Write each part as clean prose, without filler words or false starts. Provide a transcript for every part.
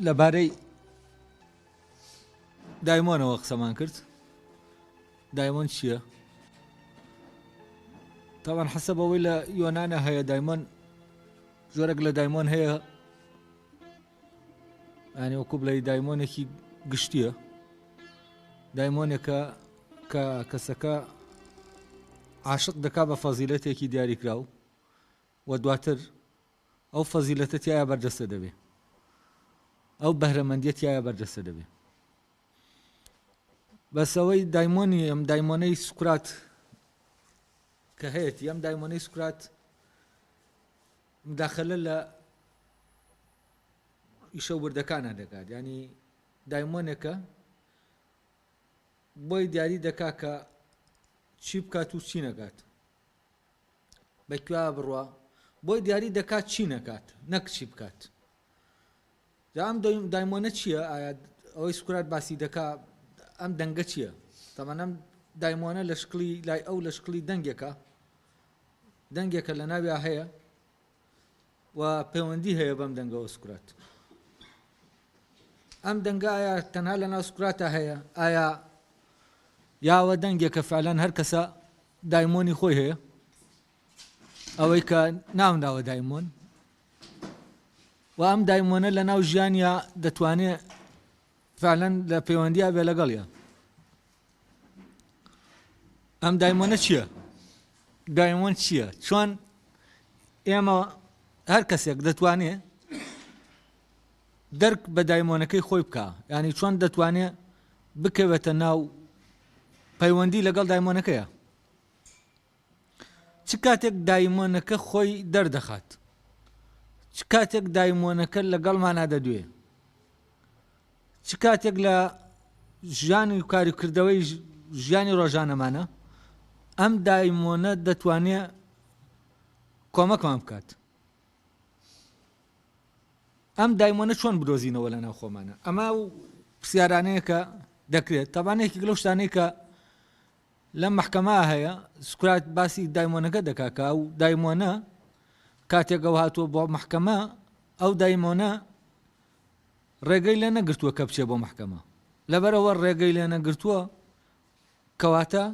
لەبارەی دایمۆنەوە قسەمان کرد دایمۆن چییە؟ تاوان حەسە بەوەی لە یۆناە هەیە دایمۆن جۆرێک لە دایمۆن هەیە ئەنی وەکو بڵێ دایمۆنێکی گشتیە دایمۆنێکە کە کەسەکە عاشق دەکا بە فەزیلەتێکی دیاریکراو و دواتر ئەو فەزیلەتە تیایا بەرجەستە دەبێ ئەو بەهرەمەندیە تیایا بەرجەستە دەبێ بەس ئەوەی دایمۆنی ئەم دایمۆنەی سوکرات کە هەیەتی ئەم دایمۆنەی سوکرات مداخلە لە ئیشە وردەکانە دەکات ینی دایمۆنێکە بۆی دیاری دەکا کە چی بکات و چی نەکات بە کوێ بڕوا بۆی دیاری دەکات چی نەکات نەک چی بکات جا ئەم دایمۆنە چییە ئایا ئەوەی سوکرات باسی دەکا ئەم دەنگە چییە تەمان ئەم دایمۆنە لە شکلی لای ئەو لە شکلی دەنگێکە دەنگێکە لە ناویا هەیە و پەیوەندی هەیە بەم دەنگەوە سوکرات ئەم دەنگە ئایا تەنها لە ناو سوکراتە هەیە ئایا یاوە دەنگێکە فعلەن هەر کەسە دایمۆنی خۆی هەیە ئەوەی کە ناونراوە دایمۆن و ئەم دایمۆنە لە ناو ژیانیا دەتوانێ فعلەن لە پەیوەندیا بێ لەگەڵیا ئەم دایمۆنە چییە؟ دایمۆن چییە؟ چۆن ئێمە هەر کەسێک دەتوانێ دەرک بە دایمۆنەکەی خۆی بکە ینی چۆن دەتوانێ بکەوێتە ناو پەیوەندی لەگەڵ دایمۆنەکەیە چ کاتێک دایمۆنەکە خۆی دەردەخات چ کاتێک دایمۆنەکە لەگەڵمانا دەدوێ چ کاتێک لە ژیانی و کاریکردەوەی ژیانی ڕۆژانەمانە ئەم دایمۆنە دەتوانێ کۆمەکمان بکات ئەم دایمۆنە چۆن بدۆزینەوە لە ناو خۆمانە ئەمە و پرسیارانەیە کە دەکرێت تەبانێکی لەو شتانەی کە لەم مەحکەمە هەیە سوکرات باسی دایمۆنەکە دەکا کە ئەو دایمۆنە کاتێک ئەو هاتووە بۆ مەحکەمە ئەو دایمۆنە ڕێگەی لێ نەگرتووە کە بچێ بۆ مەحکەمە لەبەرەوە ڕێگەی لێ نەگرتووە کەواتە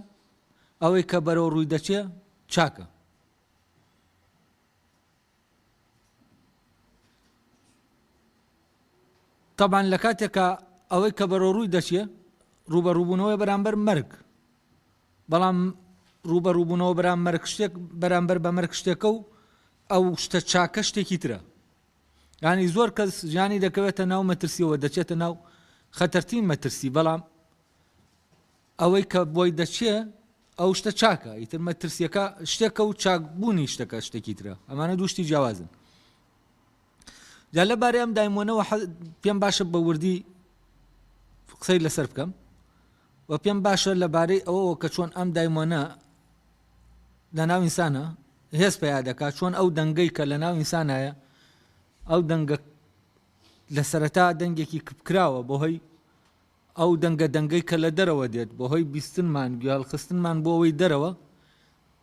ئەوەی کە بەرەو ڕووی دەچێ چاکە. تەبعەن لە کاتێکا ئەوەی کە بەرەو ڕووی دەچێ ڕووبەڕووبوونەوەی بەرامبەر مەرگ بەڵام ڕووبەڕووبوونەوە بەرام مەرگ شتێک بەرامبەر بە مەرگ شتێکە و ئەو شتە چاکە شتێکی ترە ینی زۆر کەس ژیانی دەکەوێتە ناو مەترسیەوە دەچێتە ناو خەتەرترین مەترسی بەڵام ئەوەی کە بۆی دەچێ ئەو شتە چاکە ئیتر مەترسیەکە شتێکە و چاکبوونی شتەکە شتێکی ترە ئەمانە دوو شتی جیاوازن جا لە بارەی ئەم دایمۆنەوە پێم باشە بە وردی قسەی لەسەر بکەم و پێم باشە لەبارەی ئەوەوە کە چۆن ئەم دایمۆنە لە ناو ئینسانە هێز پیا دەکات چۆن ئەو دەنگەی کە لە ناو ئینسانایە ئەو دەنگە لە سەرەتا دەنگێکی کپکراوە بۆ هۆی ئەو دەنگە دەنگەی کە لە دەرەوە دێت بەهۆی بیستنمان گوێ هەڵخستنمان بۆ ئەوەی دەرەوە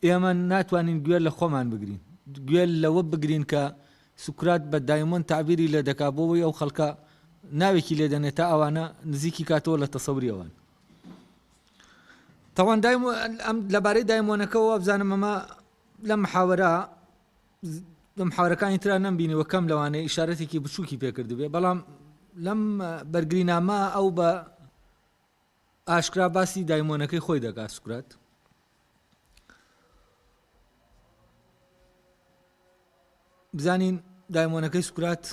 ئێمە ناتوانین گوێ لە خۆمان بگرین گوێ لەوە بگرین کە سوکرات بە دایمۆن تەعبیری لێ دەکا بۆ ئەوەی ئەو خەڵکە ناوێکی لێ دەنێت تا ئەوانە نزیکی کاتەوە لە تەسەوری ئەوان تاوان دایم ئەم لەبارەی دایمۆنەکەەوە وابزانم ئەمە لە محاوەرە لە محاورەکانی ترا نەمبینیوە کەم لەوانەیە ئیشارەتێکی بچووکی پێکردبێ بەڵام لەم بەرگرینامە ئەو بە ئاشکرا باسی دایمۆنەکەی خۆی دەکات سوکرات بزانین دایمۆنەکەی سوکرات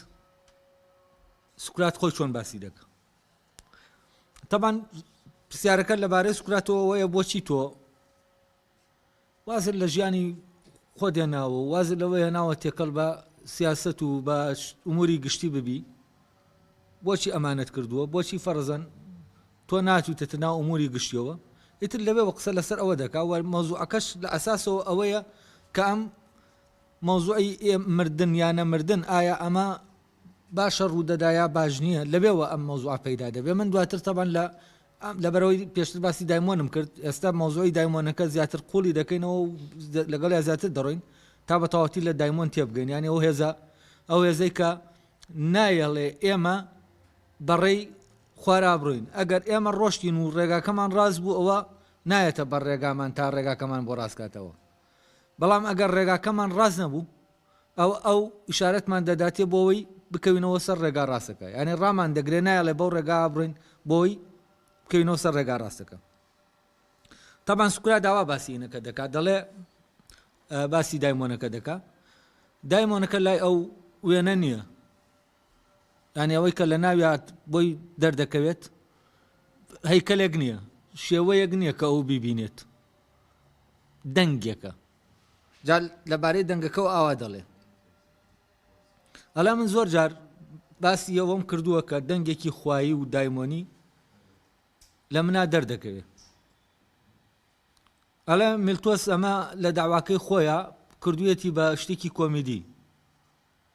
سوکرات خۆی چۆن باسی دەکە تەبان پرسیارەکە لەبارەی سوکراتەوە وەیە بۆچی تۆ وازت لە ژیانی خۆت هێناوە و وازت لەوە هێناوە تێکەڵ بە سیاسەت و بە ئوموری گشتی ببی بۆچی ئەمانەت کردووە بۆچی فەرزەن تۆ ناچوویتەتە ناو ئوموری گشتیەوە ئیتر لەوێوە قسە لەسەر ئەوە دەکا و مەوزوعەکەش لە ئەساسەوە ئەوەیە کە ئەم مەوزوعی مردن یا نەمردن ئایا ئەمە باشە ڕوودەدا یا باش نییە لەوێوە ئەم مەوزوعە پەیدا دەبێ من دواتر تەبان لە لەبەرئەوەی پێشتر باسی دایمۆنم کرد ئێستا مەوزوعی دایمۆنەکە زیاتر قوڵی دەکەینەوە و لەگەڵیا زیاتر دەڕۆین تا بە تەواوەتی لە دایمۆن تێبگەین یانی ئەو هێزە ئەو هێزەی کە نایەڵێ ئێمە بەڕێی خوارا بڕۆین، ئەگەر ئێمە ڕۆشتین و ڕێگاکەمان ڕاست بوو ئەوە نایەتە بەر ڕێگامان تا ڕێگاکەمان بۆ ڕاست کاتەوە، بەڵام ئەگەر ڕێگاکەمان ڕاست نەبوو ئەوە ئەو ئیشارەتمان دەداتێ بۆوەی بکەوینەوە سەر ڕێگا ڕاستەکە، یانی ڕامان دەگرێ نایەڵێ بەو ڕێگا بڕۆین بۆی بکەوینەوە سەر ڕێگا ڕاستەکە. تەبان سوکرات ئاوا باسی ئینەکە دەکات دەڵێ باسی دایمۆنەکە دەکا دایمۆنەکە لای ئەو وێنە نییە یانی ئەوەی کە لە ناویات بۆی دەردەکەوێت هەیکەلێک نییە شێوەیەک نییە کە ئەو بیبینێت دەنگێکە جا لەبارەی دەنگەکەەوە ئاوا دەڵێ ئەلا من زۆر جار باسی ئەوەم کردووە کە دەنگێکی خوایی و دایمۆنی لە منا دەردەکەوێت ئەڵێ میلتۆس ئەمە لە داواکەی خۆیان کردویەتی بە شتێکی کۆمیدی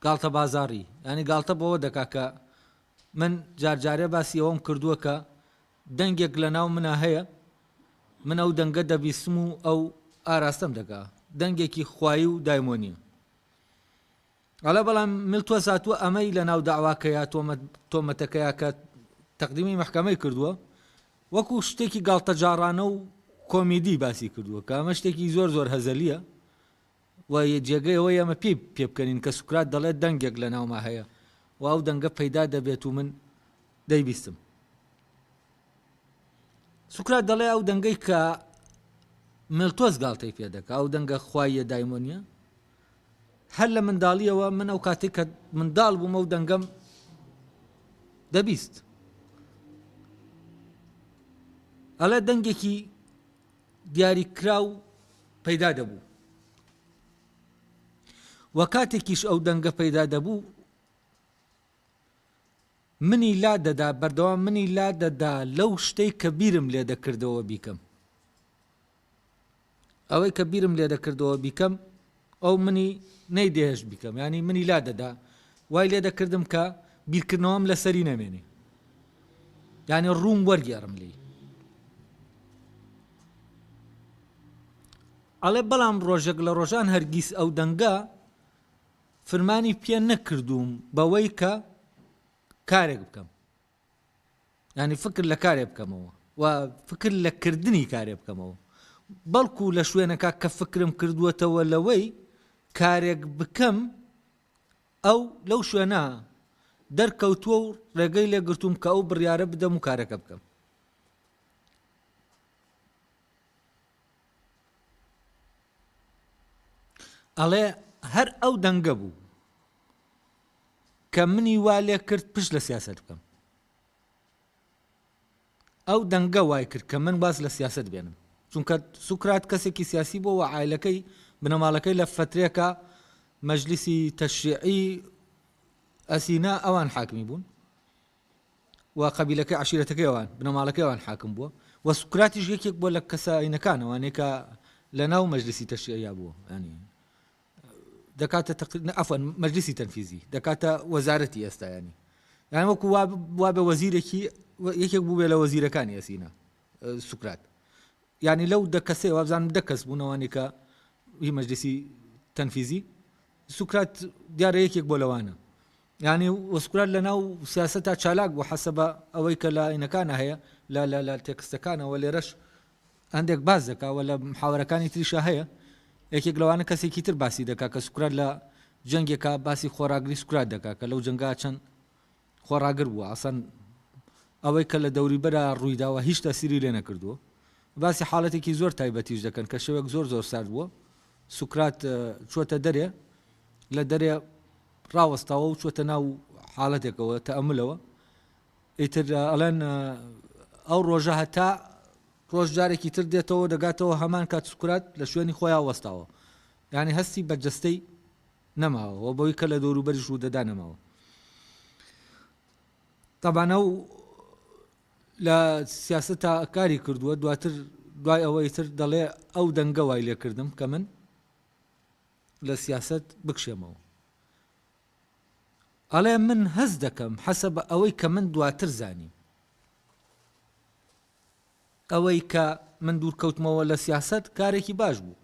گاڵتە بازاڕی یانی گاڵتە بەوە دەکا کە من جار جارێ باسی ئەوەم کردووە کە دەنگێک لە ناو منا هەیە من ئەو دەنگە دەبیستم و ئەو ئاراستەم دەکا دەنگێکی خوایی و دایمۆنیە ئەڵێ بەڵام میلتۆس هاتووە ئەمەی لە ناو داواکەیا تۆمەت تۆمەتەکەیا کە تەقدیمی مەحکەمەی کردووە وەکو شتێکی گاڵتەجاڕانە و کۆمیدی باسی کردووە کە ئەمە شتێکی زۆر زۆر هەزەلیە و جێگەی ئەوەی ئێمە پێی پێبکەنین کە سوکرات دەڵێت دەنگێک لە ناوما هەیە و ئەو دەنگە پەیدا دەبێت و من دەیبیستم. سوکرات دەڵێ ئەو دەنگەی کە مێلتۆس گاڵتەی پێ دەکا ئەو دەنگە خواییە دایمۆنیە هەر لە منداڵیەوە من ئەو کاتێک کە منداڵ بووم ئەو دەنگەم دەبیست ئەڵێ دەنگێکی دیاریکراو پەیدا دەبوو و کاتێکیش ئەو دەنگە پەیدا دەبوو منی لا دەدا بەردەوام منی لا دەدا لەو شتەی کە بیرم لێ دەکردەوە بیکەم ئەوەی کە بیرم لێ دەکردەوە بیکەم ئەو منی نەیدەهێشت بیکەم یانی منی لا دەدا وای لێ دەکردم کە بیرکردنەوەم لەسەری نەمێنێ یانی ڕووم وەرگێڕم لێی ئەڵێ بەڵام ڕۆژێک لە ڕۆژان هەرگیز ئەو دەنگە فرمانی پێ نەکردووم بەوەی کە کارێک بکەم یانی فکر لە کارێ بکەمەوە و فکر لە کردنی کارێ بکەمەوە بەڵکو لە شوێنەکە کە فکرم کردووەتەوە لەوەی کارێک بکەم ئەو لەو شوێنە دەرکەوتووە و ڕێگەی لێگرتووم کە ئەو بڕیارە بدەم و کارەکە بکەم. ئەڵێ هەر ئەو دەنگە بوو کە منی وا لێ کرد پشت لە سیاسەت بکەم. ئەو دەنگە وای کرد کە من واز لە سیاسەت بێنم. چونکە سوکرات کەسێکی سیاسی بووە و عایلەکەی، بنەماڵەکەی لە فەترێکا مەجلیسی تەشریعی ئەسینا ئەوان حاکمی بوون و قەبیلەکەی عەشیرەتەکەی ئەوان، بنەماڵەکەی ئەوان حاکم بووە و سوکراتیش یەکێک بووە لە کەسە ئاینەکان ئەوانەی کە لە ناو مەجلیسی تەشریعیا بووە. یانی دەکاتە عەفوەن مەجلیسی تەنفیزی دەکاتە وەزارەتی ئێستا ینی یان وەکو وا بە وەزیرێکی یەکێک بوو بێ لە وەزیرەکانی ئەسینا سوکرات ینی لەو دە کەسێ وابزانم دە کەس بوونەوەنی کە هی مەجلیسی تەنفیزی سوکرات دیارە یەکێک بۆ لەوانە ینی وەسکرات لە ناو سیاسەتا چالاک بوو حەسەبە ئەوەی کە لە ئینەکانە هەیە لە لە لە تێکستەکانەوە لێرەش هەندێک باس دەکا و لە محاوەرەکانی تریشا هەیە یەکێک لەوانە کەسێکی تر باسی دەکا کە سوکرات لە جەنگێکا باسی خۆراگری سوکرات دەکا کە لەو جەنگا چەند خۆڕاگر بووە ئاسان ئەوەی کە لە دەوری بەرا ڕوویداوە هیچ تەسیری لێ نەکردووە باسی حاڵەتێکی زۆر تایبەتیش دەکەن کە شەوێک زۆر زۆر سارد بووە سوکرات چووەتە دەرێ لە دەرێ ڕاوەستاوە و چووەتە ناو حاڵەتێکەوە تەئەمولەوە ئیتر ئەڵێن ئەو ڕۆژە هەتا ڕۆژ جارێکی تر دێتەوە دەگاتەوە هەمان کات سوکرات لە شوێنی خۆیا وەستاوە یانی هەستی بە جەستەی نەماوە و بەوەی کە لە دەوروبەریش ڕوودەدا نەماوە تەبان ئەو لە سیاسەتا کاری کردووە دواتر دوای ئەوەی تر دەڵێ ئەو دەنگە وای لێکردم کە من لە سیاسەت بکشێمەوە ئەڵێ من هەست دەکەم حەسەبە ئەوەی کە من دواتر زانیم ئەوەی کە من دوور کەوتمەوە لە سیاسەت کارێکی باش بوو.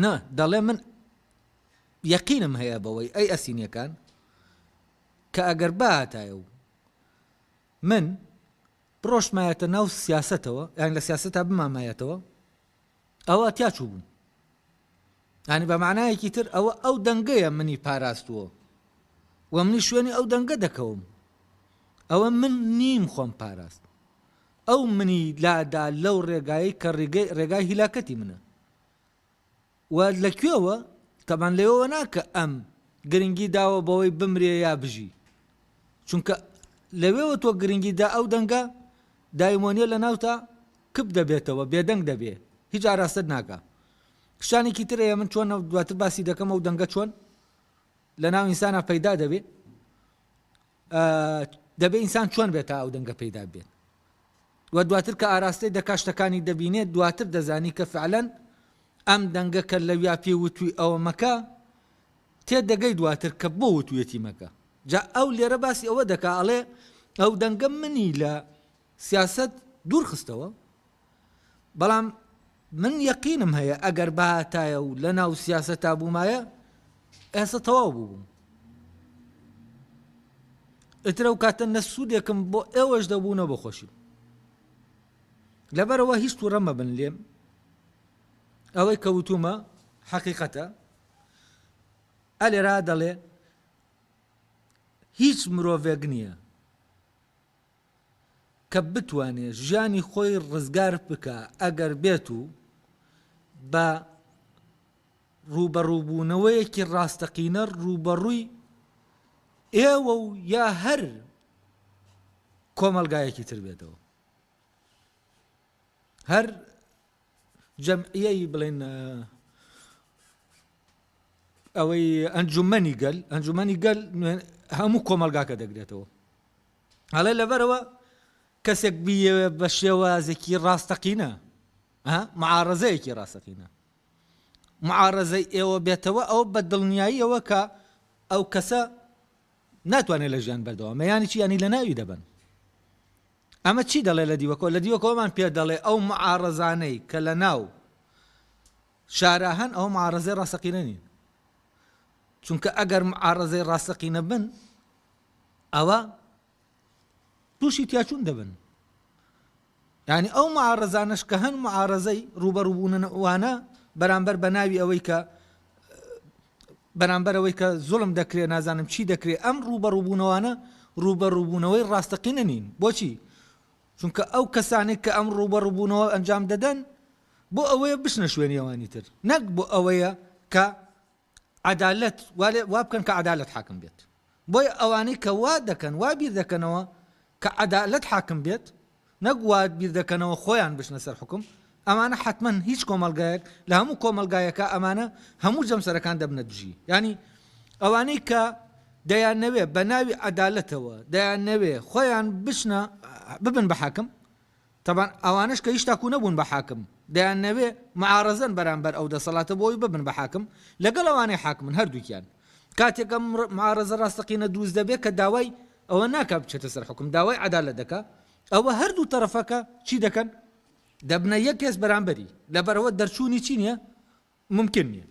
نا دەڵێ من یەقینم هەیە بەوەی ئەی ئەسینیەکان. کە ئەگەر بهاتایە و من بڕۆشتمایەتە ناو سیاسەتەوە یان لە سیاسەتا بمامایەتەوە ئەوە تیا چوو بووم. یانی بە معنایەکی تر ئەوە ئەو دەنگەیە منی پاراستووە و منی شوێنی ئەو دەنگە دەکەوم. ئەوە من نیم خۆم پاراست. ئەو منی لادا لەو ڕێگایەی کە ڕێگای هیلاکەتی منە. و لە کوێوە؟ تەبعەن لەوێوە نا کە ئەم گرنگی داوە بەوەی بمرێ یا بژی. چونکە لەوێوە تۆ گرنگی دا ئەو دەنگە دایمۆنیە لە ناوتا کپ دەبێتەوە، بێدەنگ دەبێ، هیچ ئاراستەت ناکا. شتانێکی تر هەیە من چۆن دواتر باسی دەکەم ئەو دەنگە چۆن لە ناو ئینسانا پەیدا دەبێ. دەبێ ئینسان چۆن بێت تا ئەو دەنگە پەیدا بێت. و دواتر کە ئاراستەی دەکا شتەکانی دەبینێت دواتر دەزانی کە فعلەن ئەم دەنگە کە لەویا پێی وتوی ئەوە مەکە تێدەگەی دواتر کە بۆ وتویەتی مەکە. جا ئەو لێرە باسی ئەوە دەکا ئەڵێ ئەو دەنگە منی لە سیاسەت دوور خستەوە بەڵام من یەقینم هەیە ئەگەر بهاتایە و لە ناو سیاسەتا بوومایە ئێستا تەواو بووبووم. ئیتر ئەو کاتە نە سوودێکم بۆ ئێوەش دەبوو نە بۆ خۆشیم. لەبەرئەوە هیچ تووڕە مەبن لێم. ئەوەی کە وتومە حەقیقەتە. ئەلێرا دەڵێ هیچ مرۆڤێک نییە کە بتوانێ ژیانی خۆی ڕزگار بکا ئەگەر بێت و بە ڕووبەڕووبوونەوەیەکی ڕاستەقینە ڕووبەڕووی ئێوە و یا هەر کۆمەڵگایەکی تر بێتەوە. هەر جەمعیەی بڵێن ئەوەی ئەنجومەنی گەل، ئەنجومەنی گەل هەموو کۆمەڵگاکە دەگرێتەوە. ئەڵێ لەبەرەوە کەسێک بیەوێ بە شێوازێکی ڕاستەقینە معارەزەیەکی ڕاستەقینە معارەزەی ئێوە بێتەوە ئەوە بە دڵنیاییەوە کە ئەو کەسە ناتوانێت لە ژیان بەردەوامە یانی چی ینی لە ناوی دەبن ئەمە چی دەڵێ لە دیوەکۆ لە دیوەکۆمان پێ دەڵێ ئەو معارەزانەی کە لە ناو شارا هەن ئەو معارەزەی ڕاستەقینە نین چونکە ئەگەر معارەزەی ڕاستەقینە بن ئەوە تووشی تیاچوون دەبن یانی ئەو معارەزانەش کە هەن معارەزەی ڕووبەڕووبوونەوانە بەرامبەر بە ناوی ئەوەی کە بەرامبەر ئەوەی کە زوڵم دەکرێ نازانم چی دەکرێ ئەم ڕووبەڕووبوونەوانە ڕووبەڕووبوونەوەی ڕاستەقینە نین بۆچی چونکە ئەو کەسانێک کە ئەم ڕووبەڕووبوونەوە ئەنجام دەدەن بۆ ئەوەیە بچنە شوێنی ئەوانی تر نەک بۆ ئەوەیە کە عەدالەت وا بکەن کە عەدالەت حاکم بێت بۆیە ئەوانەی کە وا دەکەن وا بیر دەکەنەوە کە عەدالەت حاکم بێت نەک وا بیر دەکەنەوە خۆیان بچنە سەر حوکم ئەمانە حەتمەن هیچ کۆمەڵگایەک لە هەموو کۆمەڵگایەکە ئەمانە هەموو جەمسەرەکان دەبنە دژی یانی ئەوانەی کە دەیانەوێ بە ناوی عەدالەتەوە دەیانەوێ خۆیان بچنە ببن بە حاکم تەبعەن ئەوانەش کە هیشتا کو نەبوون بە حاکم دەیانەوێ معارەزەن بەرامبەر ئەو دەسەڵاتە بۆ ئەوەی ببن بە حاکم لەگەڵ ئەوانەی حاکمن هەردووکیان کاتێک ئەم معارەزە ڕاستەقینە دروست دەبێ کە داوای ئەوە ناکا بچێتە سەر حوکم داوای عەدالەت دەکا ئەوە هەردوو تەرەفەکە چی دەکەن دەبنە یەک هێز بەرامبەری لەبەرئەوە دەرچوونی چی نییە ممکن نییە.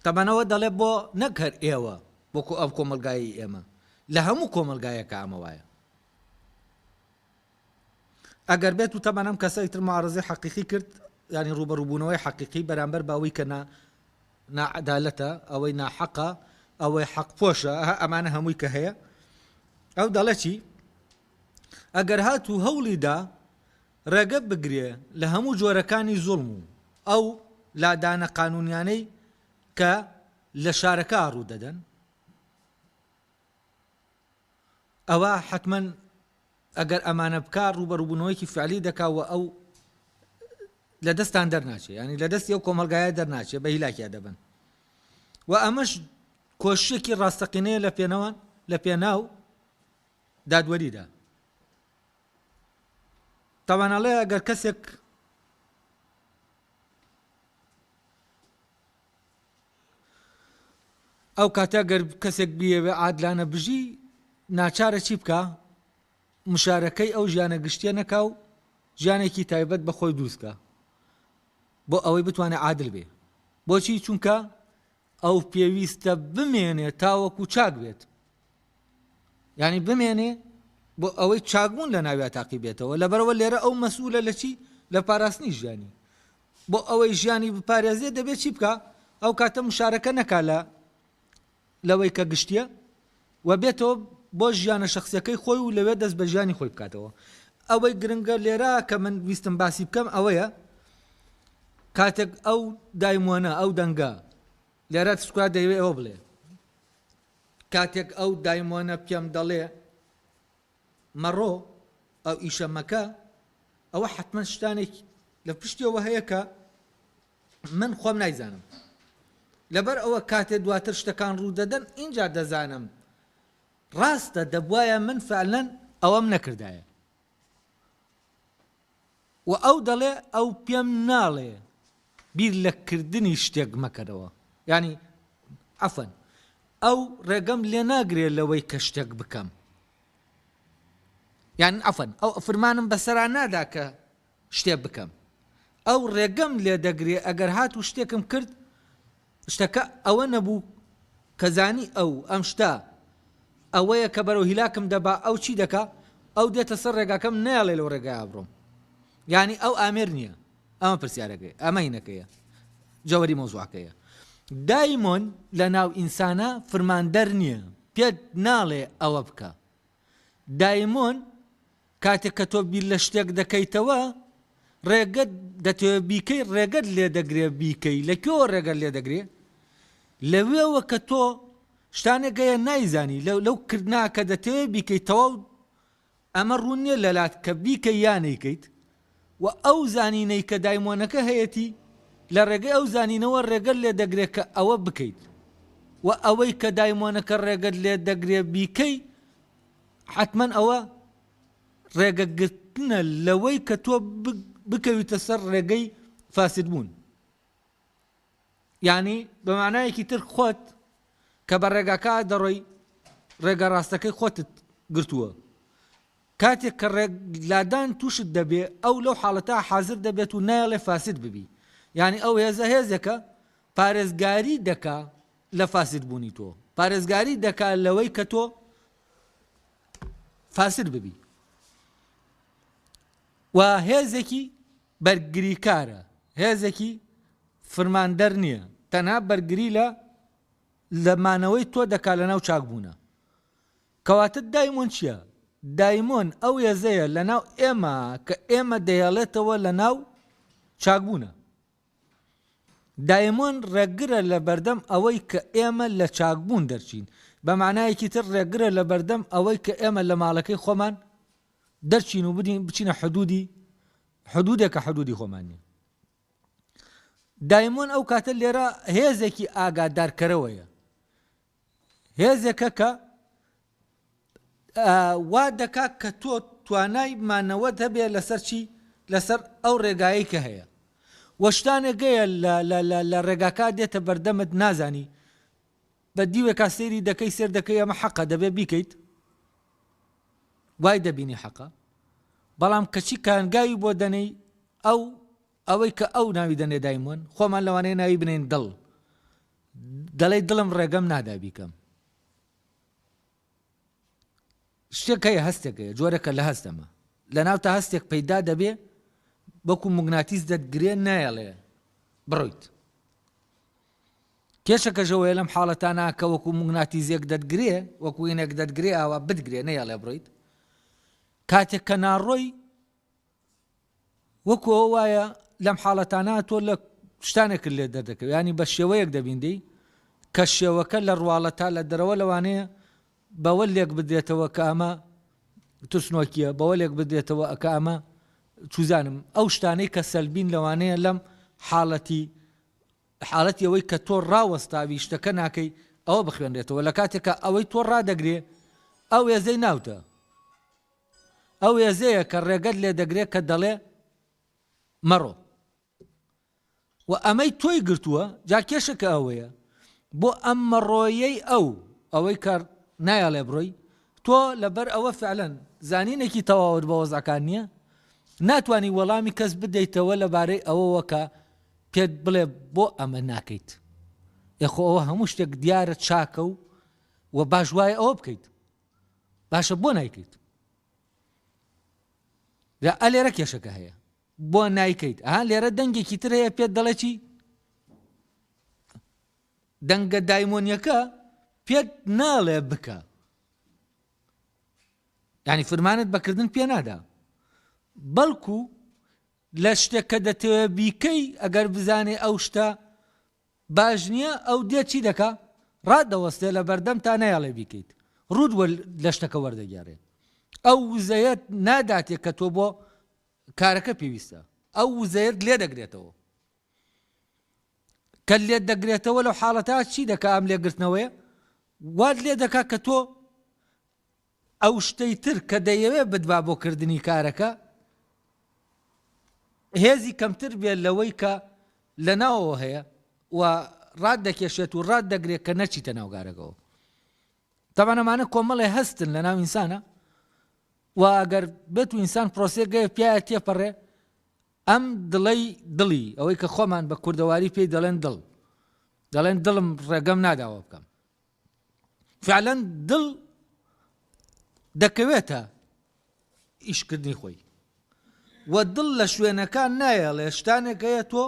تەبعەن ئەوە دەڵێ بۆ نەک هەر ئێوە وەکو ئەم کۆمەڵگایەی ئێمە لە هەموو کۆمەڵگایەکە ئەمە وایە ئەگەر بێت و تەبعەن ئەم کەسە ئیتر معارەزەی حەقیقی کرد یانی ڕووبەڕووبوونەوەی حەقیقی بەرامبەر بە ئەوەی کە نا ناعەدالەتە ئەوەی ناحەقە ئەوەی حەقپۆشە ئەمانە هەمووی کە هەیە ئەو دەڵێ چی ئەگەر هاتوو هەوڵی دا ڕێگە بگرێ لە هەموو جۆرەکانی زوڵم و ئەو لادانە قانوونیانەی کە لە شارەکە ڕوو دەدەن، ئەوا حەتمەن ئەگەر ئەمانە بکا ڕووبەڕووبوونەوەیەکی فعلی دەکا و ئەو لە دەستان دەرناچێ یانی لە دەستی ئەو کۆمەڵگایە دەرناچێ بە هیلاکیا دەبن و ئەمەش کۆششێکی ڕاستەقینەیە لە پێنەوان لە پێناو دادوەریدا. تەبعەن ئەڵێ ئەگەر کەسێک ئەو کاتە گەر کەسێک بیەوێ عادلانە بژی ناچارە چی بکە مشارەکەی ئەو ژیانە گشتیە نەکا و ژیانێکی تایبەت بە خۆی دروستکە بۆ ئەوەی بتوانێت عادل بێ بۆچی چونکە. ئەو پێویستە بمێنێ تاوەکو چاک بێت. یانی بمێنێ بۆ ئەوەی چاکبوون لە ناویا تاقی بێتەوە. لەبەرئەوە لێرە ئەو مەسئولە لە چی؟ لە پاراستنی ژیانی. بۆ ئەوەی ژیانی بپارێزێ دەبێ چی بکا؟ ئەو کاتە مشارەکە نەکا لە لەوەی کە گشتیە و بێتەوە بۆ ژیانە شەخسیەکەی خۆی و لەوێ دەست بە ژیانی خۆی بکاتەوە. ئەوەی گرنگە لێرە کە من ویستم باسی بکەم ئەوەیە کاتێک ئەو دایمۆنە ئەو دەنگە لێرە سوکرات دەیەوێ ئەوە بڵێ کاتێک ئەو دایمۆنە پێم دەڵێ مەڕۆ ئەو ئیشە مەکە ئەوە حتمما شتانێک لە پشتیەوە هەیە کە من خۆم نایزانم لەبەر ئەوە کاتێ دواتر شتەکان ڕوو دەدەن ئینجا دەزانم ڕاستە دەبوایە من فعلەن ئەوەم نەکردایە و ئەو دەڵێ ئەو پێم ناڵێ بیر لە کردنی شتێک مەکەرەوە یانی عەفوەن ئەو ڕێگەم لێ ناگرێ لەوەی کە شتێک بکەم یان عەفوەن ئەو فرمانم بەسەرا نادا کە شتێ بکەم ئەو ڕێگەم لێ دەگرێ ئەگەر هاتوو شتێکم کرد شتەکە ئەوە نەبوو کە زانی ئەو ئەم شتە ئەوەیە کە بەرەو هیلاکم دەبا ئەو چی دەکا ئەو دێتە سەر ڕێگاکەم نایەڵێ لەو ڕێگایە بڕۆم یانی ئەو ئامێر نییە ئەمە پرسیارەکەی ئەمە هینەکەیە جەوەری مەوزوعەکەیە دایمۆن لە ناو ئینسانە فرماندەر نییە پێت ناڵێ ئەوە بکە دایمۆن کاتێک کە تۆ بیر لە شتێک دەکەیتەوە ڕێگەت دەتەوێت بیکەی ڕێگەت لێ دەگرێ بیکەی لە کوێوە ڕێگەت لێ دەگرێ لەوێوە کە تۆ شتانێک هەیە نایزانی لەو کردنا کە دەتەوێت بیکەی تەواو ئەمە ڕوون نییە لەلات کە بیکەی یا نەیکەیت و ئەو زانینەی کە دایمۆنەکە هەیەتی لە ڕێگەی ئەو زانینەوە ڕێگەت لێ دەگرێت کە ئەوە بکەیت و ئەوەی کە دایمۆنەکە ڕێگەت لێ دەگرێ بیکەی حەتمەن ئەوە ڕێگە گرتنە لەوەی کە تۆ بکەویتە سەر ڕێگەی فاسد بوون یعنی بە معنایەکی تر خۆت کە بە ڕێگاکە دەڕۆی ڕێگە ڕاستەکەی خۆتت گرتووە کاتێک کە ڕێگ لادان تووشت دەبێ ئەو لەو حاڵەتە حازر دەبێت و نایەڵێ فاسد ببی یعنی ئەو هێزە هێزێکە پارێزگاری دەکا لە فاسد بوونی تۆ پارێزگاری دەکا لەوەی کە تۆ فاسد ببی و هێزێکی بەرگریکارە هێزێکی فرماندەر نییە تەنها بەرگری لە لە مانەوەی تۆ دەکا لە ناو چاکبوونە کەواتە دایمۆن چییە؟ دایمۆن ئەو هێزەیە لە ناو ئێمە کە ئێمە دەیەڵێتەوە لە ناو چاکبوونە دایمۆن ڕێگرە لە بەردەم ئەوەی کە ئێمە لە چاکبوون دەرچین، بە مانایەکی تر ڕێگرە لە بەردەم ئەوەی کە ئێمە لە ماڵەکەی خۆمان دەرچین و بدین بچینە حدودی حدودێک کە حدودی خۆمان نیە. دایمۆن ئەو کاتە لێرە هێزێکی ئاگادارکەرەوەیە. هێزێکە کە وا دەکا کە تۆ توانای مانەوەت هەبێ لەسەر چی لەسەر ئەو ڕێگایەی کە هەیە وە شتانێک هەیە لە ڕێگاکە دێتە بەردەمت نازانی بە دیوێکا سەیری دەکەی سێر دەکەی ئەمە حەقە دەبێ بیکەیت وای دەبینی حەقە بەڵام کەچی کانگاوی بۆ دەنێی ئەو ئەوەی کە ئەو ناوی دەنێ دایمۆن خۆمان لەوانەیە ناوی بنێین دڵ دەڵێی دڵم ڕێگەم نادا بیکەم شتێک هەیە هەستێک هەیە جۆرەکە لە هەست ئەمە لە ناو تا هەستێک پەیدا دەبێ وەکو موگناتیس دەتگرێ نایەڵێ بڕۆیت کێشەکەشەوەیە لەم حاڵەتانە کە وەکو موگناتیزێک دەتگرێ وەکو ئینێک دەتگرێ ئاوا بتگرێ نەیەڵێ بڕۆیت کاتێک کە ناڕۆی وەکو ئەوە وایە لەم حاڵەتانە تۆ لە شتانێکت لێ دەردەکەوێت ینی بە شێوەیەک دەبیندەی کە شێوەکە لە ڕواڵەتا لە دەرەوە لەوانەیە بەوە لێک بدرێتەوە کە ئەمە ترسنۆکیە بەوە لێک بدرێتەوە ئەکە ئەمە چوزانم ئەو شتانەی کە سەلبین لەوانەیە لەم حاڵەتی حاڵەتی ئەوەی کە تۆ ڕاوەستاوی شتەکە ناکەی ئەوە بخوێنرێتەوە لە کاتێکا ئەوەی تۆ ڕادەگرێ ئەو هێزەی ناوتە ئەو هێزەیە کە ڕێگەت لێ دەگرێت کە دەڵێ مەڕۆ و ئەمەی تۆی گرتووە جا کێشەکە ئەوەیە بۆ ئەم مەڕۆیەی ئەو ئەوەی کە نایەڵێ بڕۆی تۆ لەبەر ئەوە فعلەن زانینێکی تەواوت بە وەزعەکان نییە ناتوانانی وەڵامی کەس بدەیتەوە لەبارەی ئەوەوە کە پێت بڵێ بۆ ئەمە ناکەیت. ئێ خۆ ئەوە هەموو شتێک دیارە چاکە و و باش وایە ئەوە بکەیت باشە بۆ نایکەیت لە ئەلێرە کێشەکە هەیە بۆ نایکەیت ئەها لێرە دەنگێکی تر هەیە پێت دەڵێ چی دەنگە دایمۆنیەکە پێت ناڵێ بکە ینی فرمانت بەکردن پێ نادا بەڵکو لە شتێک کە دەتەوێ بیکەی ئەگەر بزانێ ئەو شتە باش نییە ئەو دێت چی دەکا ڕادەوەستێ لە بەردەم تا نایەڵێ بیکەیت ڕووت لە شتەکە وەردەگێڕێ ئەو وزەیەت ناداتێ کە تۆ بۆ کارەکە پێویستە ئەو وزەیەت لێ دەگرێتەوە کە لێت دەگرێتەوە لەو حاڵەتە چی دەکا ئەم لێگرتنەوەیە وات لێ دەکا کە تۆ ئەو شتەی تر کە دەیەوێ بتبا بۆ کردنی کارەکە هێزی کەمتر بێت لەوەی کە لە ناوەوە هەیە و ڕات دەکێشێت و ڕات دەگرێت کە نەچیتە ناو گارەکەوە. تەبعەن ئەمانە کۆمەڵێ هەستن لە ناو ئینسانە و ئەگەر بێت و ئینسان پرۆسێگەیە پیایە تێپەڕێ ئەم دڵەی دڵی ئەوەی کە خۆمان بە کوردەواری پێی دەڵێن دڵ دەڵێن دڵم ڕێگەم ناداوە بکەم فعلەن دڵ دەکەوێتە ئیشکردنی خۆی و دڵ لە شوێنەکان نایەڵێ شتانێک هەیە تۆ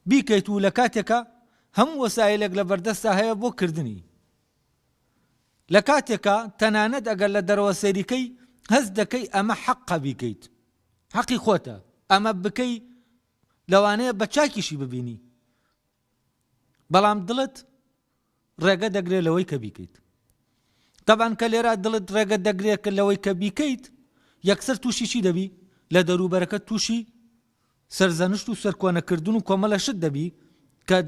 بیکەیت و لە کاتێکە هەموو وەسایلێک لە بەردەستا هەیە بۆ کردنی لە کاتێکا تەنانەت ئەگەر لە دەرەوە سەیریکەی هەست دەکەی ئەمە حەقە بیکەیت حەقی خۆتە ئەمە بکەی لەوانەیە بە چاکیشی ببینی بەڵام دڵت ڕێگە دەگرێت لەوەی کە بیکەیت تەبان کە لێرە دڵت ڕێگە دەگرێت کە لەوەی کە بیکەیت یەکسەر تووشی چی دەبی لە دەروبەرەکە تووشی سەرزەنشت و سەرکۆنەکردن و کۆمەڵە شت دەبی کە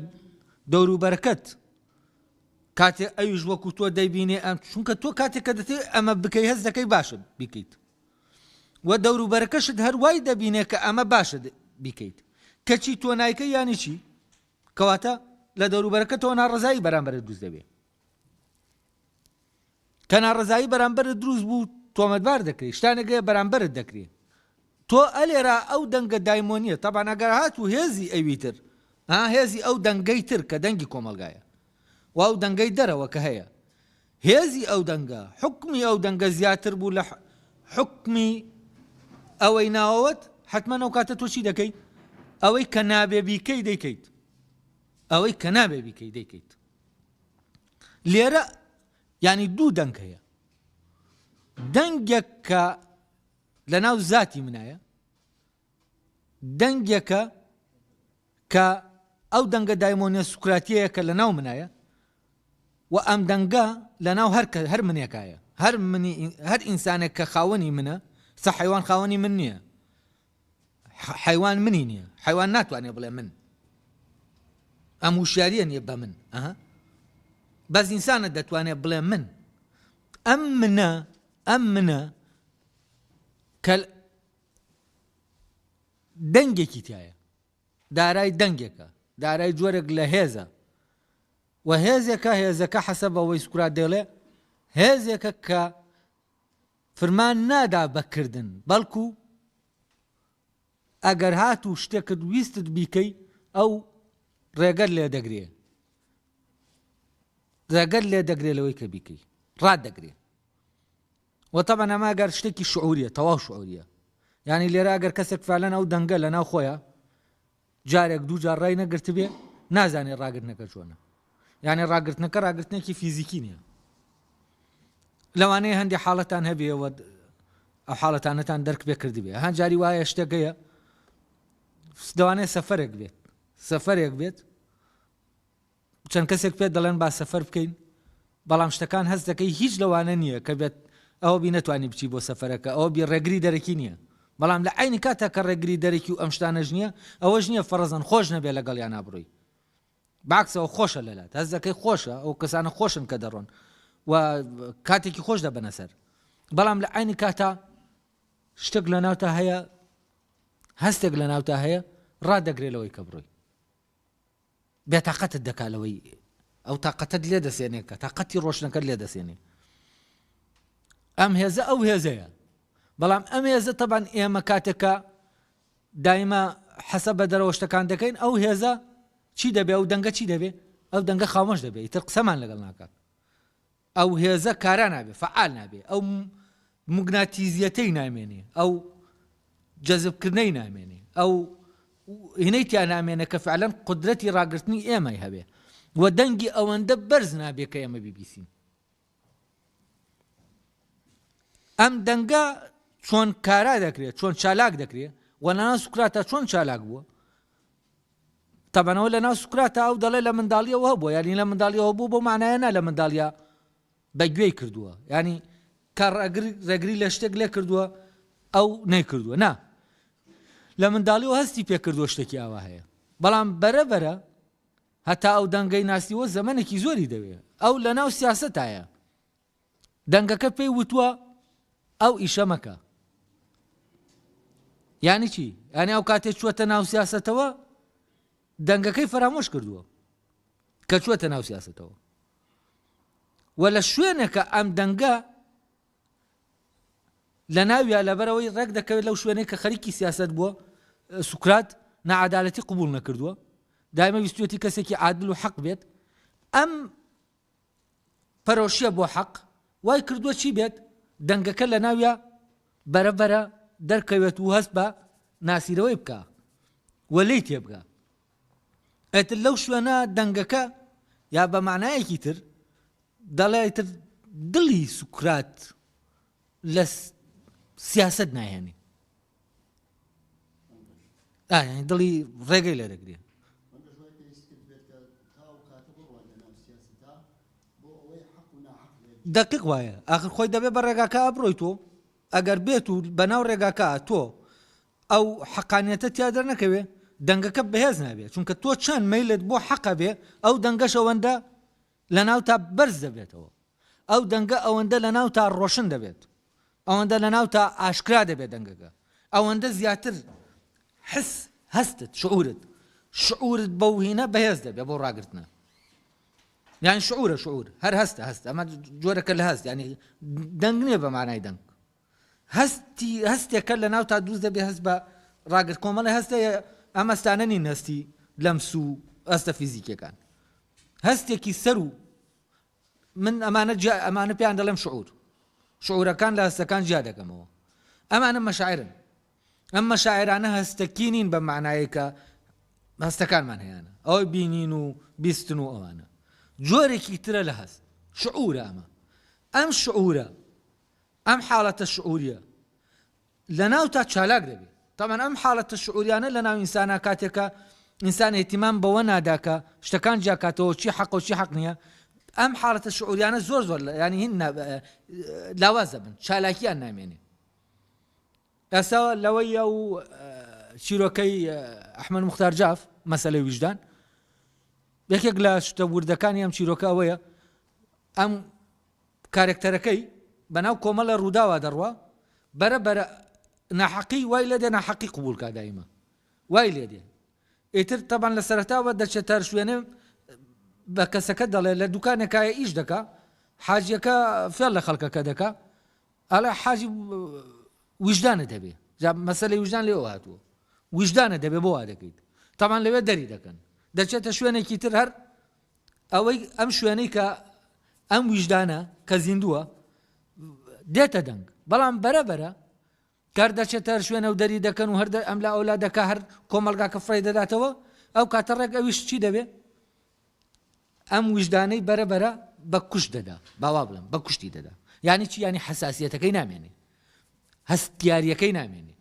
دەوروبەرەکەت کاتێ ئەویش وەکو تۆ دەیبینێ ئەم چونکە تۆ کاتێک کە دەتەوێت ئەمە بکەی هەست دەکەی باشە بیکەیت و دەوروبەرەکەشت هەر وای دەبینێ کە ئەمە باشە بیکەیت کەچی تۆ نایکەی یانی چی کەواتە لە دەوروبەرەکەتەوە ناڕەزایی بەرامبەرت دروست دەبێ کە ناڕەزایی بەرامبەرت دروست بوو تۆمەتبار دەکرێت شتانێک هەیە بەرامبەرت دەکرێت تۆ ئەلێرا ئەو دەنگە دایمۆنیە تەبان ئەگەر هات و هێزی ئەوی تر ها هێزی ئەو دەنگەی تر کە دەنگی کۆمەڵگایە و ئەو دەنگەی دەرەوە کە هەیە هێزی ئەو دەنگە حوکمی ئەو دەنگە زیاتر بوو لە حوکمی ئەوەی ناوەوەت حتمما ئەو کاتە تۆ چی دەکەی ئەوەی کە نابێ بیکەی دەیکەیت ئەوەی کە نابێ بیکەی دەیکەیت لێرە ینی دوو دەنگ هەیە دەنگێک کە لە ناو زاتی منایە دەنگێکە کە ئەو دەنگە دایمۆنیە سوکراتیەیە کە لە ناو منایە و ئەم دەنگە لە ناو هەر کە هەر منێکایە هەر منی هەر ئینسانێک کە خاوەنی منە سە حیوان خاوەنی من نییە حیوان منی نییە حیوان ناتوانێت بڵێ من ئەم وشیاریە نییە بە من ئەها بەس ئینسانە دەتوانێت بڵێ من ئەم منە ئەم منە کە دەنگێکی تایە دارای دەنگێکە، دارای جۆرێک لە هێزە و هێزێکە، هێزەکە حەسەب ئەوەی سوکرات دەیڵێ، هێزێکە کە فرمان نادا بە کردن، بەڵکو ئەگەر هاتوو شتێکت ویستت بیکەی ئەو ڕێگەت لێ دەگرێ، ڕێگەت لێ دەگرێ لەوەی کە بیکەی، ڕات دەگرێ. وە تەبعەن ئەمە ئەگەر شتێکی شعوریە تەواو شعوریە یانی لێرە ئەگەر کەسێک فعلەن ئەو دەنگە لە ناو خۆیە جارێک دوو جار ڕای نەگرتبێ نازانێ ڕاگرتنەکە چۆنە یعنی ڕاگرتنەکە ڕاگرتنێکی فیزیکی نییە لەوانەیە هەندێک حاڵەتان هەبێەوە ئەو حاڵەتانەتان دەرک پێ کردبێ هەن جاری وایە شتێکەیە دەوانەیە سەفەرێک بێت سەفەرێک بێت چەند کەسێک پێت دەڵێن با سەفەر بکەین، بەڵام شتەکان هەست دەکەی هیچ لەوانە نییە کە بێت ئەوە بی نەتوانی بچی بۆ سەفەرەکە، ئەوە بی ڕێگری دەرەکی نییە، بەڵام لە عەینی کاتا کە ڕێگری دەرەکی و ئەم شتانەش نییە، ئەوەش نییە فەڕزەن خۆش نەبێ لەگەڵیانا بڕۆی، بەعەکسەوە خۆشە لەلات، هەست دەکەی خۆشە، ئەو کەسانە خۆشن کە دەڕۆن و کاتێکی خۆش دەبەنە سەر، بەڵام لە عەینی کاتا شتێک لەناوتا هەیە، هەستێک لەناوتا هەیە ڕات دەگرێ لەوەی کە بڕۆی. بێتاقەتت دەکا لەوەی ئەو تاقەتەت لێ دەسێنێ کە تاقەتی ڕۆشنەکەت لێ دەسێنێ ئەم هێزە ئەو هێزەیە بەڵام ئەم هێزە تەبان ئێمە کاتێکە دایمە حەسە بە دەرەوە شتەکان دەکەین ئەو هێزە چی دەبێ ئەو دەنگە چی دەبێ؟ ئەو دەنگە خامۆش دەبێت ئیتر قسەمان لەگەڵ ناکات ئەو هێزە کارا نابێ فەعال نابێ ئەو موگناتیزیەتەی نامێنێ ئەو جەزبکردنەی نامێنێ ئەو هینەی تیا نامێنێ کە فعلەن قودرەتی ڕاگرتنی ئێمەی هەبێ و دەنگی ئەوەندە بەرز نابێ کە ئێمە بیبیسین. ئەم دەنگە چۆن کارا دەکرێت چۆن چالاک دەکرێت و لەناو سوکراتە چۆن چالاک بووە تەبەنەوە لەناو سوکراتە ئەو دەڵێ لە منداڵیەوە هەبووە یانی لە منداڵیەوە بوو بۆ مانایە نا لە منداڵیا بە گوێی کردووە ینی کە ڕێگری لە شتێک لێ کردووە ئەو نەیکردووە نا لە منداڵیەوە هەستی پێکردووە شتێکی ئاوا هەیە بەڵام بەرە بەرە هەتا ئەو دەنگەی ناسیوە زەمەنێکی زۆری دەوێ ئەو لەناو سیاسەتایە دەنگەکە پێی وتووە ئەو ئیشە مەکە یانی چی یانی ئەو کاتێ چووەتە ناو سیاسەتەوە دەنگەکەی فەرامۆش کردووە کە چووەتە ناو سیاسەتەوە و لە شوێنێکە ئەم دەنگە لە ناویا لەبەرەوەی ڕێک دەکەوێت لەو شوێنەی کە خەریکی سیاست بووە سوکرات نەعادالەتی قبول نەکردووە دایمە ویستوێتی کەسێکی عادل و حەق بێت ئەم پەرۆشیە بۆ حەق وای کردووە چی بێت دەنگەکە لە ناویا بەرە بەرە دەرکەوێت و هەست بە ناسیرەوەی بکا و لێی تێبگا ئیتر لەو شوێنە دەنگەکە یا بە معنایەکی تر دەڵێ ئیتر دڵی سوکرات لە سیاست ناهێنێ دڵی ڕێگەی لێ دەگرێ. دەقیق وایە ئاخر خۆی دەبێ بە ڕێگاکە بڕۆی تۆ ئەگەر بێت و بەناو ڕێگاکە تۆ ئەو حەقانیەتە تیا دەرنەکەوێ دەنگەکە بەهێز نابێت چونکە تۆ چەند مەیلت بۆ حەقە بێ ئەو دەنگەش ئەوەندە لە ناو تا بەرز دەبێتەوە ئەو دەنگە ئەوەندە لە ناو تا ڕۆشن دەبێت ئەوەندە لە ناو تا ئاشکرا دەبێت دەنگەکە ئەوەندە زیاتر حس هەستت شعورت شعورت بەو هینە بەهێز دەبێت بۆ ڕاگرتنە یان شعورە شعور هەر هەستە هەست ئەمە جۆرەکە لە هەست ینی دەنگ نییە بە مانای دەنگ هەستی هەستێکە لە ناو تا دروست دەبێ هەست بە ڕاگرت کۆمەڵی هەستە ئەم هەستانە نین هەستی لەمس و هەستە فیزیکیەکان هەستێکی سەر و من ئەمانە ئەمانە پێیان دەڵێم شعور شعورەکان لە هەستەکان جیا دەکەمەوە ئەمانە مەشاعرن ئەم مەشاعرانە هەستەکی نین بە معنایەکە کە هەستەکانمان هەیەە ئەوەی بینین و بیستن و ئەوانە جۆرێکی ترە لە هەست شعورە ئەمە ئەم شعورە ئەم حاڵەتە شعوریە لە ناوتا چالاک دەبێ. تەبعەن ئەم حاڵەتە شعوریانە لە ناو ئینسانا کاتێک کە ئینسان ئیهتیمام بەوە نادا کە شتەکان جیا کاتەوە چی حەقە و چی حەق نییە ئەم حاڵەتە شعوریانە زۆر زۆر ینی هین لاواز دەبن چالاکیان نامێنێ. ئێستا لەوەی ئەو چیرۆکەی ئەحمەد موختار جاف مەسەلەی ویژدان یەکێک لە شتە وردەکانی ئەم چیرۆکە ئەوەیە ئەم کارەکتەرەکەی بەناو کۆمەڵێ ڕووداوا دەڕوا، بەرە بەرە ناحەقی وای لێدێ ناحەقی قبوڵ کا دایمە وای لێدێ ئیتر تەبان لە سەرەتاوە دەچێتە هەر شوێنێ بە کەسەکە دەڵێ لە دوکانێکایە ئیش دەکا حاجیەکە فێڵ لە خەڵکەکە دەکا ئەڵێ حاجی ویژدانت هەبێ جا مەسەلەی ویژدان لێوە هاتووە ویژدانت هەبێ بۆ وا دەکەیت تەبان لەوێ دەری دەکەن دەچێتە شوێنێکی تر هەر ئەوەی ئەم شوێنەی کە ئەم ویژدانە کە زیندووە دێتە دەنگ بەڵام بەرە بەرە کار دەچێتە هەر شوێنە و دەری دەکەن و هەر ئەم لا ئەولا دەکا هەر کۆمەڵگاکە فڕێ دەداتەوە ئەو کاتە ڕێک ئەویش چی دەبێ ئەم ویژدانەی بەرە بەرە بە کوشت دەدا باوا بڵم بە کوشتی دەدا یعنی چی ینی حساسیەتەکەی نامێنێ هەستیاریەکەی نامێنێ